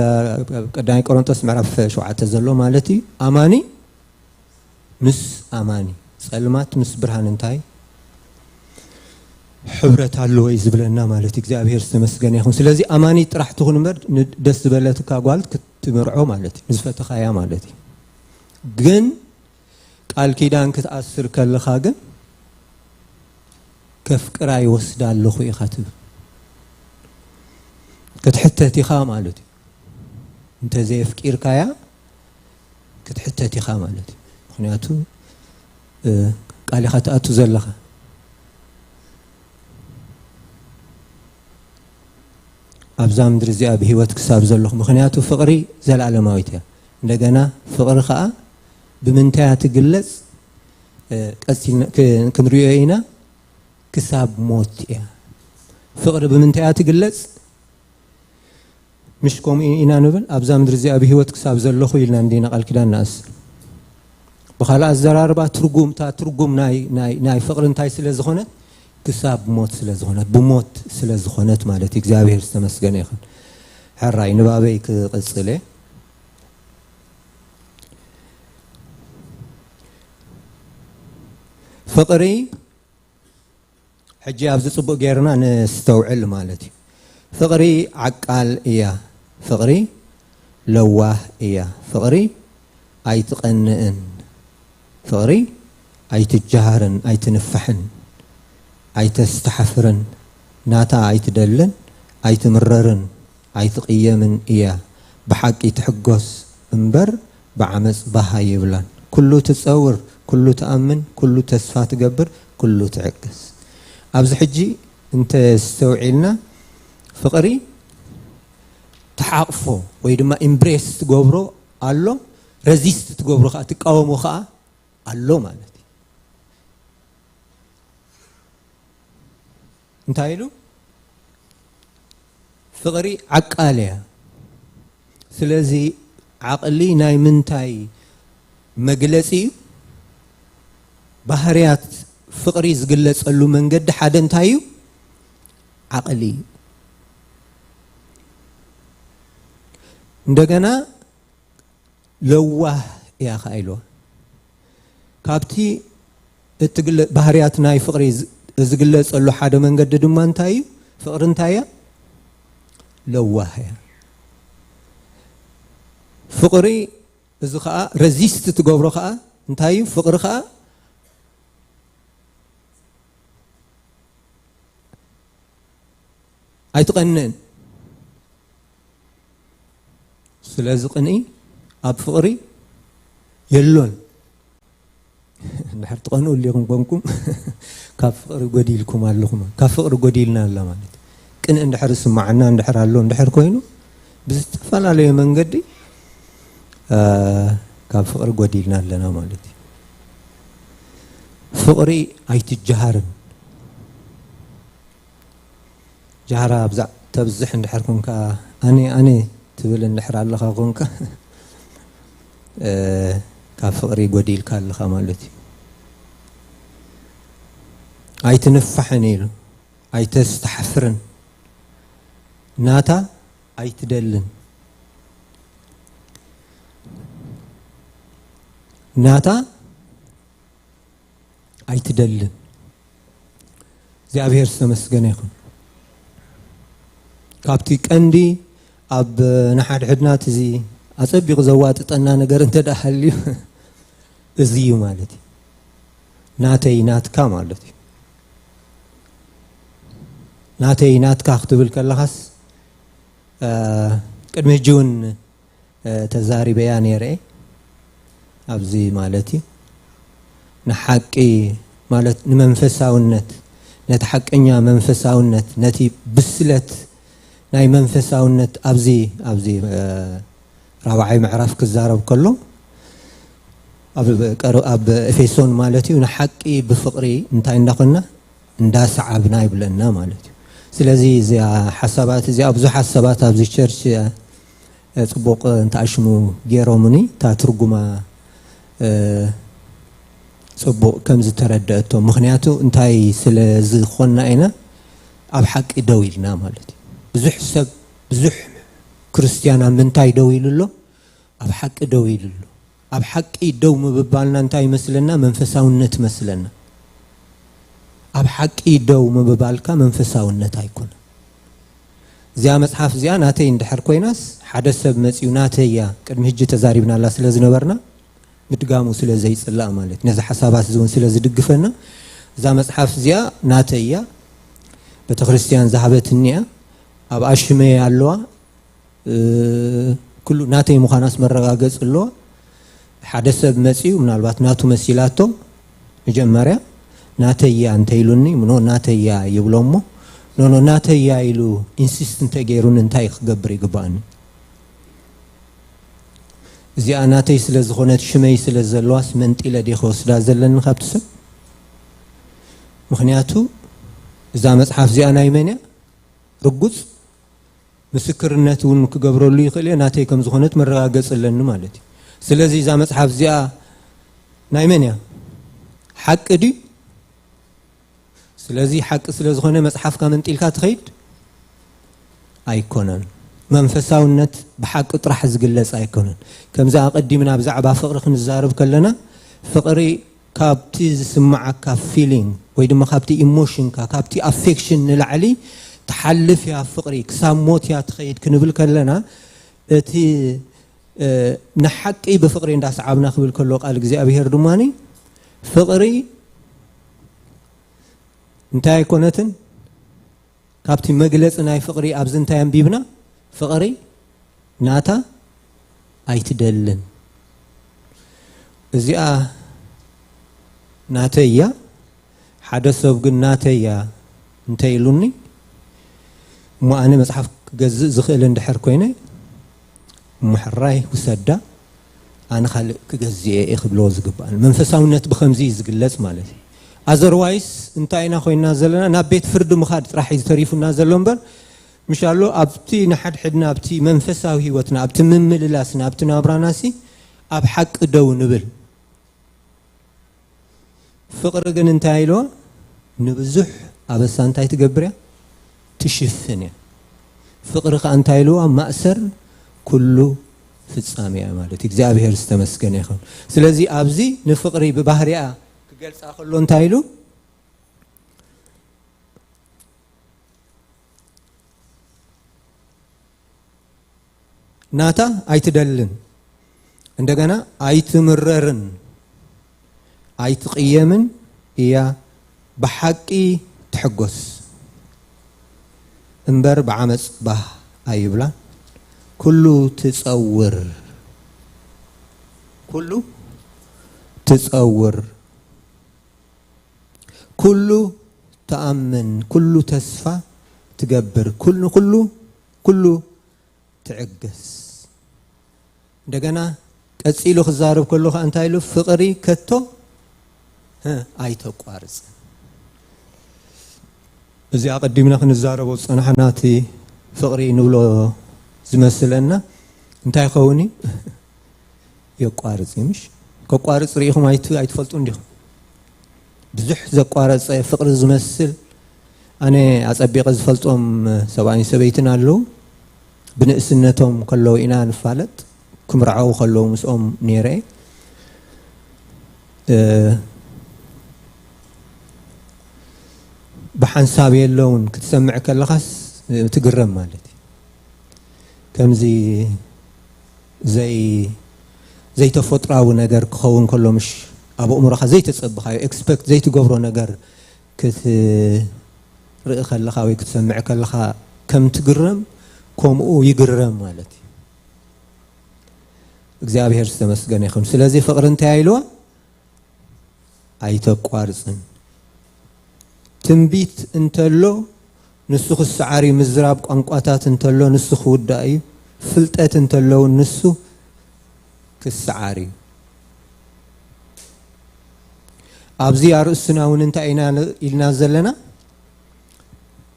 ኣብ ቀዳማይ ቆሮንቶስ ምዕራፍ ሸውዓተ ዘሎ ማለት እዩ። ኣማኒ ምስ ኣማኒ፣ ጸልማት ምስ ብርሃን እንታይ ሕብረት ኣለዎ እዩ ዝብለና ማለት እዩ። እግዚኣብሔር ዝተመስገነ ይኹን። ስለዚ ኣማኒ ጥራሕ ትኹን እምበር ን-፣ ደስ ዝበለትካ ጓል ክትምርዖ ማለት እዩ። ንዝፈተኻያ ማለት እዩ። ግን ቃል ኪዳን ክትኣስር ከለኻ ግን ከፍቅራ ይወስድ ኣለኹ ኢኻ ትብል። ክትሕተት ኢኻ ማለት እዩ። እንተ ዘየፍቂርካያ ክትሕተት ኢኻ ማለት እዩ። ምኽንያቱ፣ እ፣ ቃል ኢኻ ትኣቱ ዘለኻ። ኣብዛ ምድሪ እዚኣ ብህይወት ክሳብ ዘለኹ። ምኽንያቱ ፍቕሪ ዘለኣለማዊት እያ። እንደገና ፍቕሪ ኸኣ ብምንታይ እያ ትግለጽ? እ፣ ቀጺልና ክ-፣ ክንሪኦ ኢና። ክሳብ ሞት እያ። ፍቕሪ ብምንታይ እያ ትግለጽ? ምሽ ከምኡ ኢና ንብል? ኣብዛ ምድሪ እዚኣ ብህይወት ክሳብ ዘለኹ ኢልና እንዲና ቃል ኪዳን ንኣስር። ብኻልእ ኣዘራርባ ትርጉም፣ እታ ትርጉም ናይ፣ ናይ፣ ናይ ፍቕሪ እንታይ ስለ ዝኾነት? ክሳብ ሞት ስለ ዝኾነት፣ ብሞት ስለ ዝኾነት ማለት እዩ። እግዚኣብሔር ዝተመስገነ ይኹን። ሕራይ ንባበይ ክቕጽል እየ። ፍቕሪ ሕጂ ኣብዚ ጽቡቕ ጌርና ነስተውዕል ማለት እዩ። ፍቕሪ ዓቃል እያ። ፍቕሪ ለዋህ እያ። ፍቕሪ ኣይትቐንእን። ፍቕሪ ኣይትጀሃርን፣ ኣይትንፋሕን፣ ኣይተስተሓፍርን። ናታ ኣይትደልን፣ ኣይትምረርን፣ ኣይትቕየምን እያ። ብሓቂ ትሕጎስ እምበር ብዓመጽ ባህ ኣይብላን። ኩሉ ትጸውር፣ ኩሉ ትኣምን፣ ኩሉ ተስፋ ትገብር፣ ኩሉ ትዕቅስ። ኣብዚ ሕጂ እንተ ስተውዒልና ፍቕሪ ትሓቕፎ ወይ ድማ ኢምብሬስ ትገብሮ ኣሎ፣ ረዚስት ትገብሮ ኸኣ፣ ትቃወሞ ኸኣ ኣሎ ማለት እዩ። እንታይ ኢሉ? ፍቕሪ ዓቃል እያ። ስለዚ ዓቕሊ ናይ ምንታይ መግለጺ እዩ? ባህርያት ፍቕሪ ዝግለጸሉ መንገዲ ሓደ እንታይ እዩ? ዓቕሊ እዩ። እንደገና ለዋህ እያ ኸዓ ኢልዋ። ካብቲ እትግለ-፣ ባህርያት ናይ ፍቕሪ ዝ-፣ ዝግለጸሉ ሓደ መንገዲ ድማ እንታይ እዩ? ፍቕሪ እንታይ እያ? ለዋህ እያ። ፍቕሪ እዚ ኸዓ ረዚስት ትገብሮ ኸዓ እንታይ እዩ? ፍቕሪ ኸዓ ኣይትቐንእን። ስለዚ ቅንኢ ኣብ ፍቕሪ የሎን። እንድሕር ትቐንኡ ኣሊኹም ኮንኩም ካብ ፍቕሪ ጎዲልኩም ኣለኹም። ካብ ፍቕሪ ጎዲልና ኣላ ማለት እዩ። ቅንኢ እንድሕር ዝስማዓና እንድሕር ኣሎ እንድሕር ኮይኑ ብዝተፈላለየ መንገዲ ካብ ፍቕሪ ጎዲልና ኣለና ማለት እዩ። ፍቕሪ ኣይትጀሃርን። ጃህራ ኣብዛዕ ተብዝሕ እንድሕር ኮንካ፣ ኣነ ኣነ ትብል እንድሕር ኣለኻ ኮንካ፣ ካብ ፍቕሪ ጎዲልካ ኣለኻ ማለት እዩ። ኣይትንፋሕን ኢሉ ኣይተስተሓፍርን። ናታ ኣይትደልን። ናታ ኣይትደልን። እግዚኣብሔር ዝተመስገነ ይኹን። ካብቲ ቀንዲ ኣብ ንሓድሕድና እቲ እዚ ኣጸቢቑ ዘዋጥጠና ነገር እንተ ደኣ ሃልዩ እዚ እዩ ማለት እዩ። ናተይ ናትካ ማለት እዩ። ናተይ ናትካ ክትብል ከለኻስ፣ እ፣ ቅድሚ ሕጂ እውን፣ እ፣ ተዛሪበያ ነይረ እየ። ኣብዚ ማለት እዩ ንሓቂ ማለት ንመንፈሳውነት፣ ነቲ ሓቀኛ መንፈሳውነት፣ ነቲ ብስለት ናይ መንፈሳውነት ኣብዚ፣ ኣብዚ፣ እ፣ ራብዓይ ምዕራፍ ክዛረብ ከሎ ኣብ ቀር-፣ ኣብ ኤፌሶን ማለት እዩ ንሓቂ ብፍቕሪ እንታይ እንዳኾንና እንዳሰዓብና ይብለና ማለት እዩ። ስለዚ እዚኣ ሓሳባት እዚኣ ብዙሓት ሰባት ኣብዚ ቸርች፣ እ፣ ጽቡቕ እንተኣሽሙ ገይሮምኒ እታ ትርጉማ፣ እ፣ ጽቡቕ ከም ዝተረደእቶ። ምኽንያቱ እንታይ ስለ ዝኾንና ኢና ኣብ ሓቂ ደው ኢልና ማለት እዩ። ብዙሕ ሰብ፣ ብዙሕ ክርስትያን ኣብ ምንታይ ደው ኢሉ ኣሎ? ኣብ ሓቂ ደው ኢሉ ኣሎ። ኣብ ሓቂ ደው ምብባልና እንታይ ይመስለና? መንፈሳውነት ይመስለና። ኣብ ሓቂ ደው ምብባልካ መንፈሳውነት ኣይኮነን። እዚኣ መጽሓፍ እዚኣ ናተይ እንድሕር ኮይናስ፣ ሓደ ሰብ መጺኡ ናተይ እያ፣ ቅድሚ ሕጂ ተዛሪብናላ ስለ ዝነበርና፣ ምድጋሙ ስለ ዘይጽላእ ማለት፣ ነዚ ሓሳባት እዚ እውን ስለ ዝድግፈና፣ እዛ መጽሓፍ እዚኣ ናተይ እያ፣ ቤተ ክርስቲያን ዝሃበትኒ እያ፣ ኣብኣ ሽመይ ኣለዋ፣ እ፣ ኩሉ ናተይ ምዃናስ መረጋገጺ ኣለዋ። ሓደ ሰብ መጺኡ ምናልባት ናቱ መሲላቶ፣ መጀመርያ ናተይ እያ እንተ ኢሉኒ፣ ኖ ናተይ እያ ይብሎ እሞ፣ ኖ፣ ኖ፣ ናተይ እያ ኢሉ ኢንሲስት እንተ ገይሩኒ እንታይ ክገብር ይግባኣኒ? እዚኣ ናተይ ስለ ዝኾነት፣ ሽመይ ስለ ዘለዋስ መንጢለ ድየ ክወስዳ ዘለኒ ካብቲ ሰብ? ምኽንያቱ እዛ መጽሓፍ እዚኣ ናይ መን እያ? ርጉጽ ምስክርነት እውን ክገብረሉ ይኽእል እየ፣ ናተይ ከም ዝኾነት መረጋገጺ ኣለኒ ማለት እዩ። ስለዚ እዛ መጽሓፍ እዚኣ ናይ መን እያ? ሓቂ ድዩ? ስለዚ ሓቂ ስለ ዝኾነ መጽሓፍካ መንጢልካ ትኸይድ ኣይኮነን። መንፈሳውነት ብሓቂ ጥራሕ ዝግለጽ ኣይኮነን። ከምዚ ኣቐዲምና ብዛዕባ ፍቕሪ ክንዛረብ ከለና፣ ፍቕሪ ካብቲ ዝስምዓካ ፊሊንግ ወይ ድማ ካብቲ ኢሞሽንካ፣ ካብቲ ኣፌክሽን ንላዕሊ ትሓልፍ እያ ፍቕሪ፣ ክሳብ ሞት እያ ትኸይድ ክንብል ከለና፣ እቲ፣ እ፣ ንሓቂ ብፍቕሪ እንዳሰዓብና ክብል ከሎ ቃል እግዚኣብሔር ድማኒ፣ ፍቕሪ እንታይ ኣይኮነትን? ካብቲ መግለጺ ናይ ፍቕሪ ኣብዚ እንታይ ኣንቢብና? ፍቕሪ ናታ ኣይትደልን። እዚኣ ናተይ እያ፣ ሓደ ሰብ ግን ናተይ እያ እንተ ኢሉኒ፣ እሞ ኣነ መጽሓፍ ክገዝእ ዝኽእል እንድሕር ኮይነ፣ እሞ ሕራይ ውሰዳ፣ ኣነ ካልእ ክገዝእ እየ ክብሎ ዝግባእ። መንፈሳውነት ብኸምዚ እዩ ዝግለጽ ማለት እዩ። ኣዘርዋይስ እንታይ ኢና ኮይና ዘለና? ናብ ቤት ፍርዲ ምኻድ ጥራሕ እዩ ተሪፉና ዘሎ እምበር፣ ምሻሎ ኣብቲ ንሓድሕድና፣ ኣብቲ መንፈሳዊ ህይወትና፣ ኣብቲ ምምልላስና፣ ኣብቲ ናብራናሲ ኣብ ሓቂ ደው ንብል። ፍቕሪ ግን እንታይ ኢልዋ? ንብዙሕ ኣበሳ እንታይ ትገብር እያ? ትሽፍን እያ። ፍቕሪ ከኣ እንታይ ኢልዋ? ማእሰር ኩሉ ፍጻሜ እያ ማለት እዩ። እግዚኣብሔር ዝተመስገነ ይኹን። ስለዚ ኣብዚ ንፍቕሪ ብባህሪኣ ክገልጻ ከሎ እንታይ ኢሉ? ናታ ኣይትደልን፣ እንደገና ኣይትምረርን፣ ኣይትቕየምን እያ፣ ብሓቂ ትሕጎስ እምበር ብዓመጽ ባህ ኣይብላን። ኩሉ ትጸውር፣ ኩሉ ትጸውር፣ ኩሉ ትኣምን፣ ኩሉ ተስፋ ትገብር፣ ኩሉ፣ ኩሉ፣ ኩሉ ትዕገስ። እንደገና ቀጺሉ ክዛረብ ከሎ ከዓ እንታይ ኢሉ? ፍቕሪ ከቶ፣ እ፣ ኣይተቋርጽ። እዚ ኣቐዲምና ክንዛረቦ ዝጸናሕና እቲ ፍቕሪ ንብሎ ዝመስለና እንታይ ይኸውን እዩ? የቋርጽ እዩ፣ ምሽ? ከቋርጽ ርኢኹም ኣይት-፣ ኣይትፈልጡን ዲኹም? ብዙሕ ዘቋረጸ ፍቕሪ ዝመስል፣ ኣነ ኣጸቢቐ ዝፈልጦም ሰብኣይን ሰበይትን ኣለዉ። ብንእስነቶም ከለዉ ኢና ንፋለጥ፣ ክምርዓዉ ከለዉ ምስኦም ነይረ እየ። እ፣ ብሓንሳብ የለውን ክትሰምዕ ከለኻስ ትግረም ማለት እዩ። ከምዚ ዘይ-፣ ዘይተፈጥራዊ ነገር ክኸውን ከሎ፣ ምሽ፣ ኣብ ኣእምሮኻ ዘይተጸብኻዮ፣ ኤክስፐክት ዘይትገብሮ ነገር ክትርኢ ከለኻ ወይ ክትሰምዕ ከለኻ ከም ትግረም፣ ከምኡ ይግረም ማለት እዩ። እግዚኣብሔር ዝተመስገነ ይኹን። ስለዚ ፍቕሪ እንታይ ኢልዋ? ኣይተቋርጽን። ትንቢት እንተሎ ንሱ ክሰዓር እዩ፣ ምዝራብ ቋንቋታት እንተሎ ንሱ ክውዳእ እዩ፣ ፍልጠት እንተሎ እውን ንሱ ክሰዓር እዩ። ኣብዚ ኣርእስትና እውን እንታይ ኢና ኢልና ዘለና?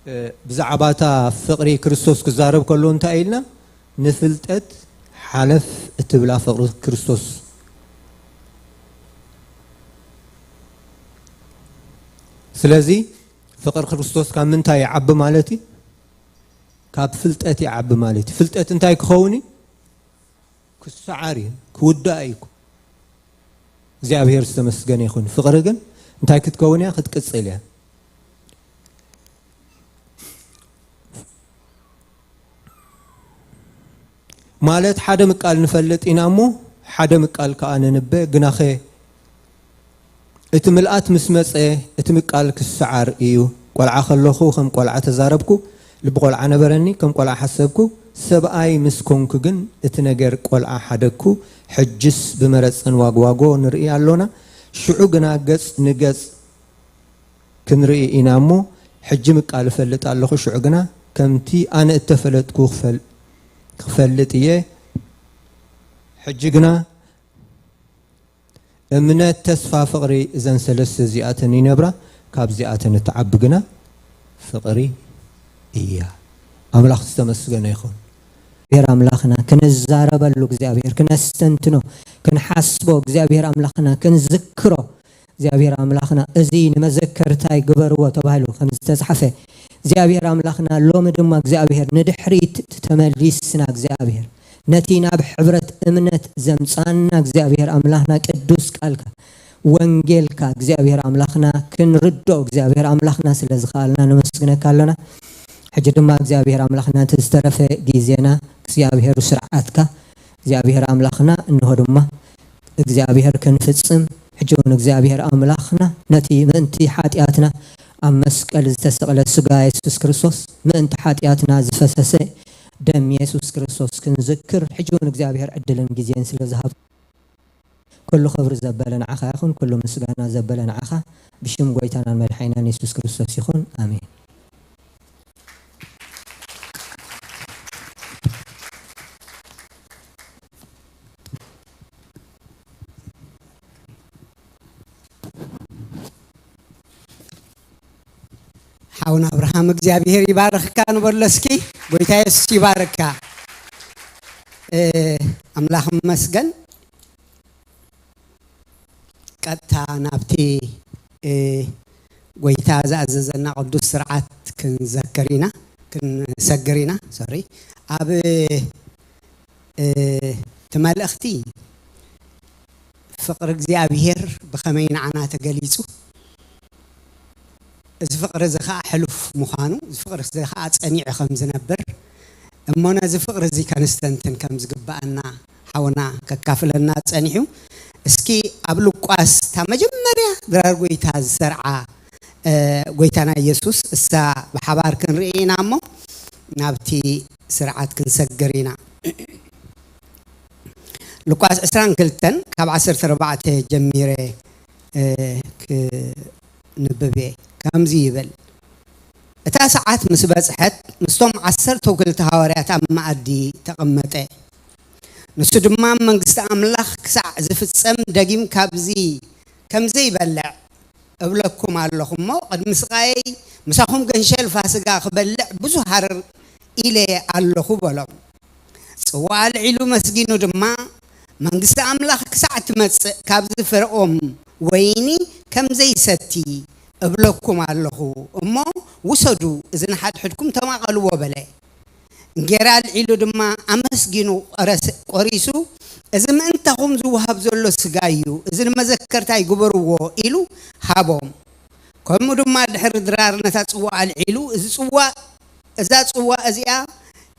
እ፣ ብዛዕባ እታ ፍቕሪ ክርስቶስ ክዛረብ ከሎ እንታይ ኢልና? ንፍልጠት ሓለፍ እትብላ ፍቕሪ ክርስቶስ። ስለዚ ፍቕሪ ክርስቶስ ካብ ምንታይ ይዓቢ ማለት እዩ? ካብ ፍልጠት ይዓቢ ማለት እዩ። ፍልጠት እንታይ ክኸውን እዩ? ክሰዓር እዩ፣ ክውዳእ እዩ። እግዚኣብሔር ዝተመስገነ ይኹን። ፍቕሪ ግን እንታይ ክትከውን እያ? ክትቅጽል እያ። ማለት ሓደ ምቃል ንፈልጥ ኢና እሞ ሓደ ምቃል ከኣ ነንበ፣ ግናኸ እቲ ምልኣት ምስ መጸ እቲ ምቃል ክሰዓር እዩ። ቆልዓ ከለኹ ከም ቆልዓ ተዛረብኩ፣ ልቢ ቆልዓ ነበረኒ፣ ከም ቆልዓ ሓሰብኩ፣ ሰብኣይ ምስ ኮንኩ ግን እቲ ነገር ቆልዓ ሓደግኩ። ሕጅስ ብመረጸን ዋግዋጎ ንርኢ ኣሎና። ሽዑ ግና ገጽ ንገጽ ክንርኢ ኢና እሞ፣ ሕጂ ምቃል እፈልጥ ኣለኹ፣ ሽዑ ግና ከምቲ ኣነ እተፈለጥኩ ክፈል-፣ ክፈልጥ እየ። ሕጂ ግና እምነት፣ ተስፋ፣ ፍቕሪ፣ እዘን ሰለስተ እዚኣተን ይነብራ፣ ካብዚኣተን እትዓቢ ግና ፍቕሪ እያ። ኣምላኽ ዝተመስገነ ይኹን። እግዚኣብሔር ኣምላኽና ክንዛረበሉ፣ እግዚኣብሔር ክነስተንትኖ፣ ክንሓስቦ፣ እግዚኣብሔር ኣምላኽና ክንዝክሮ፣ እግዚኣብሔር ኣምላኽና፣ እዚ ንመዘከርታይ ግበርዎ ተባሂሉ ከም ዝተጻሕፈ፣ እግዚኣብሔር ኣምላኽና፣ ሎሚ ድማ እግዚኣብሔር ንድሕሪት ተመሊስና፣ እግዚኣብሔር ነቲ ናብ ሕብረት እምነት ዘምጻና እግዚኣብሔር ኣምላኽና ቅዱስ ቃልካ፣ ወንጌልካ እግዚኣብሔር ኣምላኽና ክንርድኦ እግዚኣብሔር ኣምላኽና ስለ ዝኸኣልና ነመስግነካ ኣሎና። ሕጂ ድማ እግዚኣብሔር ኣምላኽና፣ ነቲ ዝተረፈ ግዜና እግዚኣብሔር ስርዓትካ እግዚኣብሔር ኣምላኽና፣ እንሆ ድማ እግዚኣብሔር ክንፍጽም፣ ሕጂ እውን እግዚኣብሔር ኣምላኽና፣ ነቲ ምእንቲ ሓጢኣትና ኣብ መስቀል ዝተሰቕለ ስጋ የሱስ ክርስቶስ፣ ምእንቲ ሓጢኣትና ዝፈሰሰ ደም የሱስ ክርስቶስ ክንዝክር፣ ሕጂ እውን እግዚኣብሔር ዕድልን ግዜን ስለ ዝሃብ፣ ኩሉ ክብሪ ዘበለ ንዓኻ ይኹን፣ ኩሉ ምስጋና ዘበለ ንዓኻ፣ ብሽም ጎይታናን መድሓኒናን የሱስ ክርስቶስ ይኹን። ኣሜን። ሓውና ኣብርሃም እግዚኣብሔር ይባርኽካ ንበሎ እስኪ። ጎይታ የሱስ ይባርካ። እ፣ ኣምላኽ ይመስገን። ቀጥታ ናብቲ፣ እ፣ ጎይታ ዝኣዘዘና ቅዱስ ስርዓት ክንዘክር ኢና፣ ክንሰግር ኢና። ሶሪ። ኣብ፣ እ፣ እቲ መልእኽቲ ፍቕሪ እግዚኣብሔር ብኸመይ ንዓና ተገሊጹ፣ እዚ ፍቕሪ እዚ ኸኣ ሕሉፍ ምዃኑ፣ እዚ ፍቕሪ እዚ ኸኣ ጸኒዑ ከም ዝነብር፣ እሞ ነዚ ፍቕሪ እዚ ከንስተንትን ከም ዝግብኣና ሓውና ከካፍለና ጸኒሑ። እስኪ ኣብ ሉቃስ እታ መጀመርያ ድራር ጎይታ ዝሰርዓ፣ እ፣ ጎይታና ኢየሱስ እሳ ብሓባር ክንርኢ ኢና እሞ ናብቲ ስርዓት ክንሰግር ኢና። ሉቃስ ዕስራን ክልተን ካብ ዓሰርተ ኣርባዕተ ጀሚረ፣ እ፣ ክንብብ እየ። ከምዚ ይብል፣ እታ ሰዓት ምስ በጽሐት፣ ምስቶም ዓሰርተው ክልተ ሃዋርያት ኣብ መኣዲ ተቐመጠ። ንሱ ድማ፣ "መንግስቲ ኣምላኽ ክሳዕ ዝፍጸም ደጊም ካብዚ ከም ዘይበልዕ እብለኩም ኣለኹ እሞ፣ ቅድሚ ስቓየይ ምሳኹም ገንሸል ፋስጋ ክበልዕ ብዙሕ ሃረር ኢለ ኣለኹ" በሎም። ጽዋእ ኣልዒሉ መስጊኑ ድማ፣ "መንግስቲ ኣምላኽ ክሳዕ ትመጽእ ካብዚ ፍረ ኦም ወይኒ ከም ዘይሰቲ እብለኩም ኣለኹ እሞ፣ ውሰዱ፣ እዚ ንሓድሕድኩም ተማቐልዎ" በለ። እንጌራ ኣልዒሉ ድማ ኣመስጊኑ ቆረስ-፣ ቆሪሱ፣ "እዚ ምእንታኹም ዝወሃብ ዘሎ ስጋ እዩ፣ እዚ ንመዘከርታይ ግበርዎ" ኢሉ ሃቦም። ከምኡ ድማ ድሕሪ ድራር ነታ ጽዋ ኣልዒሉ፣ "እዚ ጽዋ፣ እዛ ጽዋ እዚኣ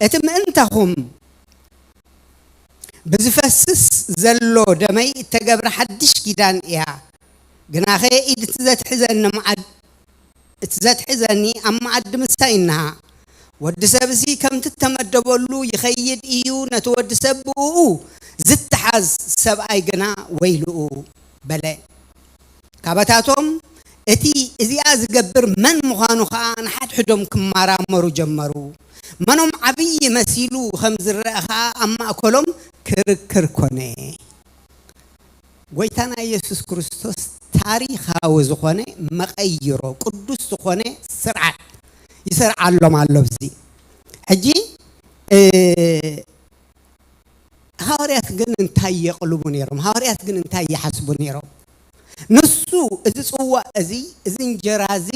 እቲ ምእንታኹም ብዝፈስስ ዘሎ ደመይ እተገብረ ሓድሽ ኪዳን እያ። ግናኸ ኢድ እቲ ዘትሕዘኒ መዓድ-፣ እቲ ዘትሕዘኒ ኣብ መዓዲ ምሳይ እንሃ። ወዲ ሰብሲ ከምቲ እተመደበሉ ይኸይድ እዩ፣ ነቲ ወዲ ሰብ ብእኡ ዝተሓዝ ሰብኣይ ግና ወይልኡ" በለ። ካባታቶም እቲ እዚኣ ዝገብር መን ምዃኑ ኸኣ ንሓድሕዶም ክመራመሩ ጀመሩ። መኖም ዓብዪ መሲሉ ከም ዝረአ ኸኣ ኣብ ማእከሎም ክርክር ኮነ። ጎይታና ኢየሱስ ክርስቶስ ታሪኻዊ ዝኾነ መቐይሮ፣ ቅዱስ ዝኾነ ስርዓት ይሰርዓሎም ኣሎ። እዚ ሕጂ፣ እ፣ ሃዋርያት ግን እንታይ የቕልቡ ነይሮም? ሃዋርያት ግን እንታይ ይሓስቡ ነይሮም? ንሱ፣ "እዚ ጽዋእ እዚ፣ እዚ እንጀራ እዚ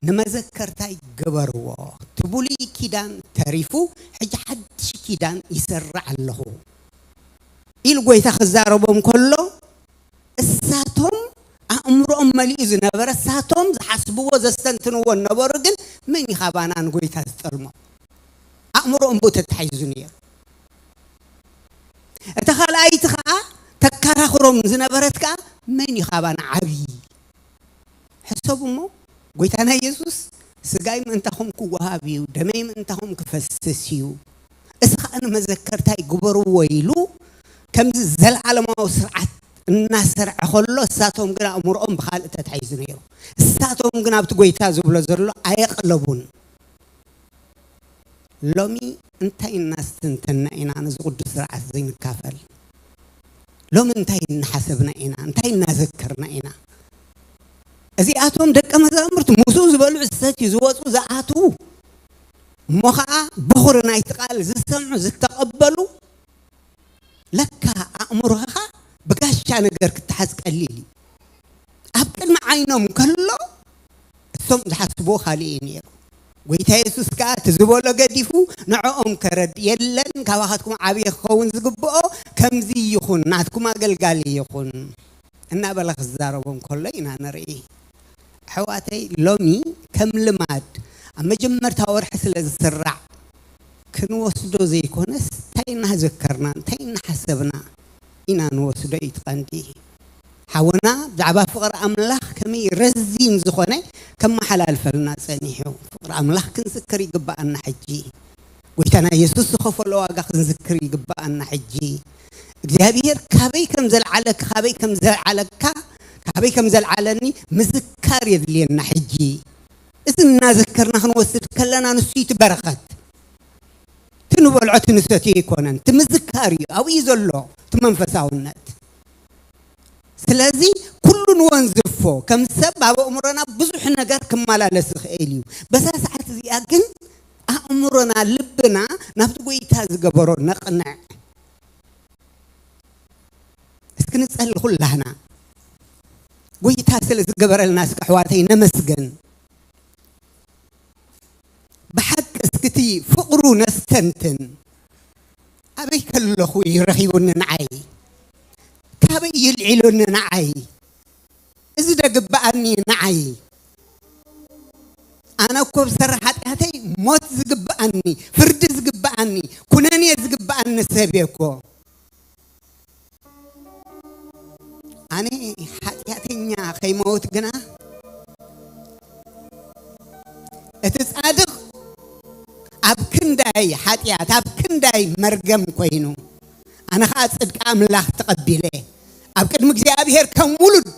ንመዘከርታይ ግበርዎ። እቲ ብሉይ ኪዳን ተሪፉ፣ ሕጂ ሓድሽ ኪዳን ይሰርዕ ኣለኹ" ኢሉ ጎይታ ክዛረቦም ከሎ፣ እሳቶም ኣእምሮኦም መሊኡ ዝነበረ፣ እሳቶም ዝሓስብዎ ዘስተንትንዎ ነበሩ። ግን መን እዩ ካባና ንጎይታ ዝጠልሞ? ኣእምሮኦም ብኡ ተታሒዙ ነይሩ። እታ ካልኣይቲ ኸኣ ተከራኽሮም ዝነበረት ከኣ፣ "መን እዩ ካባና ዓብዪ?" ሕሰቡ እሞ፣ ጎይታና ኢየሱስ፣ "ስጋይ ምእንታኹም ክወሃብ እዩ፣ ደመይ ምእንታኹም ክፈስስ እዩ፣ እዚ ኸኣ ንመዘከርታይ ግበርዎ" ኢሉ ከምዚ ዘለዓለማዊ ስርዓት እናሰርዐ ኸሎ፣ እሳቶም ግን ኣእምሮኦም ብኻልእ ተታሒዙ ነይሩ። እሳቶም ግን ኣብቲ ጎይታ ዝብሎ ዘሎ ኣየቕለቡን። ሎሚ እንታይ እናስተንተና ኢና ነዚ ቅዱስ ስርዓት ዘይንካፈል? ሎሚ እንታይ እናሓሰብና ኢና? እንታይ እናዘከርና ኢና? እዚኣቶም ደቀ መዛሙርት ምስኡ ዝበልዑ፣ ዝሰትዩ፣ ዝወጹ፣ ዝኣትዉ፣ እሞ ኸኣ በኹሪ ናይቲ ቃል ዝሰምዑ፣ ዝተቐበሉ፣ ለካ ኣእምሮኻ ብጋሻ ነገር ክተሓዝ ቀሊል እዩ። ኣብ ቅድሚ ዓይኖም ከሎ እሶም ዝሓስብዎ ካልእ እዩ ነይሩ። ጎይታ የሱስ ከኣ እቲ ዝበሎ ገዲፉ ንዕኦም ከረድ፣ "የለን፣ ካባኻትኩም ዓብዪ ክኸውን ዝግብኦ ከምዚ ይኹን፣ ናትኩም ኣገልጋሊ ይኹን" እናበለ ክዛረቦም ከሎ ኢና ንርኢ። ኣሕዋተይ፣ ሎሚ ከም ልማድ ኣብ መጀመርታ ወርሒ ስለ ዝስራዕ ክንወስዶ ዘይኮነስ፣ እንታይ እናዘከርና፣ እንታይ እናሓሰብና ኢና ንወስዶ እዩ እቲ ቀንዲ። ሓውና ብዛዕባ ፍቕሪ ኣምላኽ ከመይ ረዚን ዝኾነ ከመሓላልፈልና ጸኒሑ። ፍቕሪ ኣምላኽ ክንዝክር ይግብኣና ሕጂ። ጎይታና የሱስ ዝኸፈሎ ዋጋ ክንዝክር ይግብኣና ሕጂ። እግዚኣብሄር ካበይ ከም ዘልዓለካ፣ ካበይ ከም ዘልዓለካ፣ ካበይ ከም ዘልዓለኒ ምዝካር የድልየና ሕጂ። እዚ እናዘከርና ክንወስድ ከለና፣ ንሱ እዩ እቲ በረኸት። እቲ ንበልዖ እቲ ንሰትዮ ኣይኮነን፣ እቲ ምዝካር እዩ። ኣብኡ እዩ ዘሎ እቲ መንፈሳውነት። ስለዚ ኩሉ ንወንዝፎ፣ ከም ሰብ ኣብ ኣእምሮና ብዙሕ ነገር ክመላለስ ይኽእል እዩ። በዛ ሰዓት እዚኣ ግን ኣእምሮና፣ ልብና ናብቲ ጎይታ ዝገበሮ ነቕንዕ። እስኪ ንጸሊ ኩላህና። ጎይታ ስለ ዝገበረልና እስኪ ኣሕዋተይ ነመስገን። ብሓቂ እስኪ እቲ ፍቕሩ ነስተንትን። ኣበይ ከለኹ እዩ ረኺቡኒ ንዓይ? ካበይ እዩ ልዒሉኒ ንዓይ? እዚ ዶ ግብኣኒ ንዓይ? ኣነ እኮ ብሰሪ ሓጢኣተይ ሞት ዝግብኣኒ፣ ፍርዲ ዝግብኣኒ፣ ኩነኔ ዝግብኣኒ ሰብ እየ እኮ። ኣነ ሓጢኣተኛ ከይመውት ግና፣ እቲ ጻድቕ ኣብ ክንዳይ ሓጢኣት፣ ኣብ ክንዳይ መርገም ኮይኑ፣ ኣነ ኸኣ ጽድቂ ኣምላኽ ተቐቢለ፣ ኣብ ቅድሚ እግዚኣብሔር ከም ውሉድ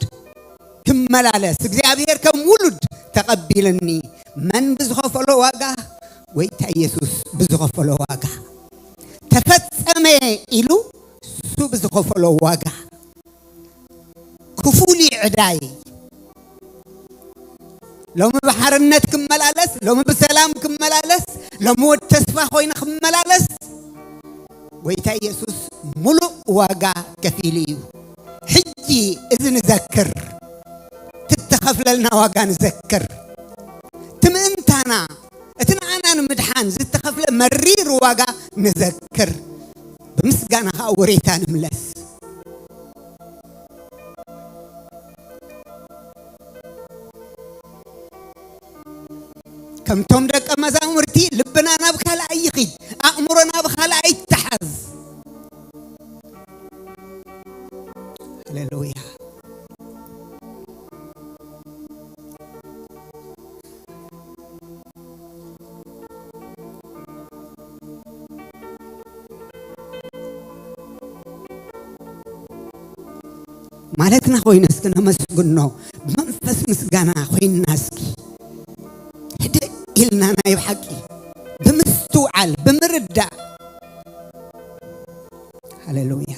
ክመላለስ እግዚኣብሔር ከም ውሉድ ተቐቢልኒ። መን ብዝኸፈሎ ዋጋ? ጎይታ ኢየሱስ ብዝኸፈሎ ዋጋ። ተፈጸመ ኢሉ እሱ ብዝኸፈሎ ዋጋ። ክፉል እዩ ዕዳይ። ሎሚ ብሓርነት ክመላለስ፣ ሎሚ ብሰላም ክመላለስ፣ ሎሚ ወዲ ተስፋ ኮይነ ክመላለስ፣ ጎይታ ኢየሱስ ሙሉእ ዋጋ ከፊሉ እዩ። ሕጂ እዚ ንዘክር፣ ትተኸፍለልና ዋጋ ንዘክር። ትምእንታና፣ እቲ ንዓና ንምድሓን ዝተኸፍለ መሪር ዋጋ ንዘክር። ብምስጋና ኸኣ ወሬታ ንምለስ። ከምቶም ደቀ መዛሙርቲ ልብና ናብ ካልኣይ ይኺድ፣ ኣእምሮና ብኻልኣይ ይተሓዝ። ሃሌሉያ። ማለትና ኮይነ እስኪ ነመስግኖ፣ ብመንፈስ ምስጋና ኮይንና እስኪ ህድእ ኢልና ናይ ብሓቂ ብምስትውዓል ብምርዳእ። ሃሌሉያ።